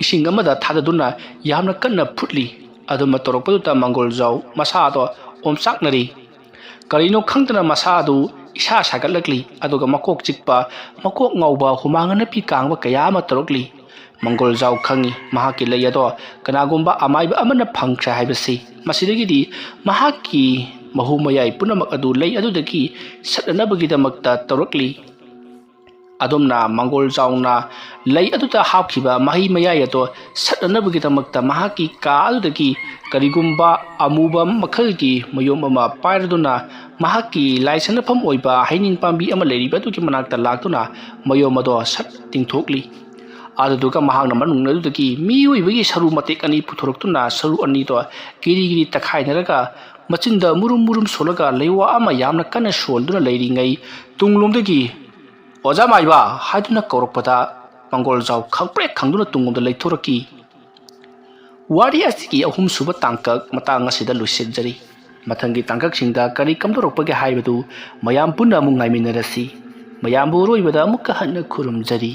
ꯏꯁꯤꯡ ꯑꯃꯗ ꯊꯥꯗꯗꯨꯅ ꯌꯥꯝꯅ ꯀꯟꯅ ꯐꯨꯠꯂꯤ꯫ ꯑꯗꯨꯝꯅ ꯇꯧꯔꯛꯄꯗꯨꯗ ꯃꯪꯒꯣꯜꯖꯥꯎ ꯃꯁꯥꯗꯣ ꯑꯣꯝꯆꯥꯛꯅꯔꯤ꯫ ꯀꯔꯤꯅꯣ ꯈꯪꯗꯅ ꯃꯁꯥ ꯑꯗꯨ ꯏꯁꯥ ꯁꯥꯒꯠꯂꯛꯂꯤ, ꯑꯗꯨꯒ ꯃꯀꯣꯛ ꯆꯤꯛꯄ, ꯃꯀꯣꯛ ꯉꯥꯎꯕ, ꯍꯨꯃꯥꯡ ꯑꯅꯞꯄꯤ ꯀꯥꯡꯕ ꯀꯌꯥ ꯑꯃ ꯇꯧꯔꯛꯂꯤ꯫ ꯃꯪꯒꯣꯜꯖꯥꯎ ꯈꯪꯏ, ꯃꯍꯥꯛꯀꯤ ꯂꯩ ꯑꯗꯣ ꯀꯅꯥꯒꯨꯝꯕ ꯑꯃꯥꯏꯕ ꯑꯃꯅ ꯐꯪꯈ꯭ꯔꯦ ꯍꯥꯏꯕꯁꯤ꯫ ꯃꯁꯤꯗꯒꯤꯗꯤ ꯃꯍꯥꯛꯀꯤ ꯃꯍꯨ ꯃꯌꯥꯏ ꯄꯨꯝꯅꯃꯛ ꯑꯗꯨ ꯂꯩ ꯑꯗꯨꯗꯒꯤ ꯁꯠꯅꯅꯕꯒꯤꯗꯃꯛꯇ ꯇꯧꯔꯛꯂꯤ꯫ ꯑꯗꯨꯝꯅ ꯃꯪꯒꯣꯜꯖꯥꯎꯅ ꯂꯩ ꯑꯗꯨꯗ ꯍꯥꯞꯈꯤꯕ ꯃꯍꯩ ꯃꯌꯥꯏ ꯑꯗꯣ ꯁꯠꯅꯅꯕꯒꯤꯗꯃꯛꯇ ꯃꯍꯥꯛꯀꯤ ꯀꯥ ꯑꯗꯨꯗꯒꯤ ꯀꯔꯤꯒꯨꯝꯕ ꯑꯃꯨꯕ ꯃꯈꯜꯒꯤ ꯃꯌꯣꯝ ꯑꯃ ꯄꯥꯏꯔꯗꯨꯅ ꯃꯍꯥꯛꯀꯤ ꯂꯥꯏ ꯁꯠꯅꯐꯝ ꯑꯣꯏꯕ ꯍꯩꯅꯤꯡ ꯄꯥꯝꯕꯤ ꯑꯃ ꯂꯩꯔꯤꯕ ꯑꯗꯨꯒꯤ ꯃꯅꯥꯛꯇ ꯂꯥꯛꯇꯨꯅ ꯃꯌꯣꯝ ꯑꯗꯣ ꯁꯠ ꯇꯤꯡꯊꯣꯛꯂꯤ꯫ ꯑꯗꯨꯗꯨꯒ ꯃꯍꯥꯛꯅ ꯃꯅꯨꯡ ꯑꯗꯨꯗꯒꯤ ꯃꯤꯑꯣꯏꯕꯒꯤ ꯁꯔꯨ ꯃꯇꯦꯛ ꯑꯅꯤ ꯄꯨꯊꯣꯔꯛꯇꯨꯅ ꯁꯔꯨ ꯑꯅꯤꯗꯣ ꯀꯤꯔꯤ ꯀꯤꯔꯤ ꯇꯛꯈꯥꯏꯅꯔꯒ ꯃꯆꯤꯟꯗ ꯃꯨꯔꯨꯝ ꯃꯨꯔꯨꯝ ꯁꯣꯜꯂꯒ ꯂꯩꯋꯥ ꯑꯃ ꯌꯥꯝꯅ ꯀꯟꯅ ꯁꯣꯟꯗꯨꯅ ꯂꯩꯔꯤꯉꯩ ꯇꯨꯡꯂꯣꯝꯗꯒꯤ "ꯑꯣꯖꯥ ꯃꯥꯏꯕ" ꯍꯥꯏꯗꯨꯅ ꯀꯧꯔꯛꯄꯗ ꯃꯪꯒꯣꯜꯖꯥꯎ ꯈꯪꯄ꯭ꯔꯦꯛ ꯈꯪꯗꯨꯅ ꯇꯨꯡꯂꯣꯝꯗ ꯂꯩꯊꯣꯔꯛꯈꯤ꯫ ꯋꯥꯔꯤ ꯑꯁꯤꯒꯤ ꯑꯍꯨꯝꯁꯨꯕ ꯇꯥꯡꯀꯛ ꯃꯇꯥꯡ ꯑꯁꯤꯗ ꯂꯣꯏꯁꯤꯟꯖꯔꯤ꯫ ꯃꯊꯪꯒꯤ ꯇꯥꯡꯀꯛꯁꯤꯡꯗ ꯀꯔꯤ ꯀꯝꯗꯧꯔꯛꯄꯒꯦ ꯍꯥꯏꯕꯗꯨ ꯃꯌꯥꯝ ꯄꯨꯟꯅ ꯑꯃꯨꯛ ꯉꯥꯏꯃꯤꯟꯅꯔꯁꯤ꯫ ꯃꯌꯥꯝꯕꯨ ꯑꯔꯣꯏꯕꯗ ꯑꯃꯨꯛꯀ ꯍꯟꯅ ꯈꯨꯔꯨꯝꯖꯔꯤ꯫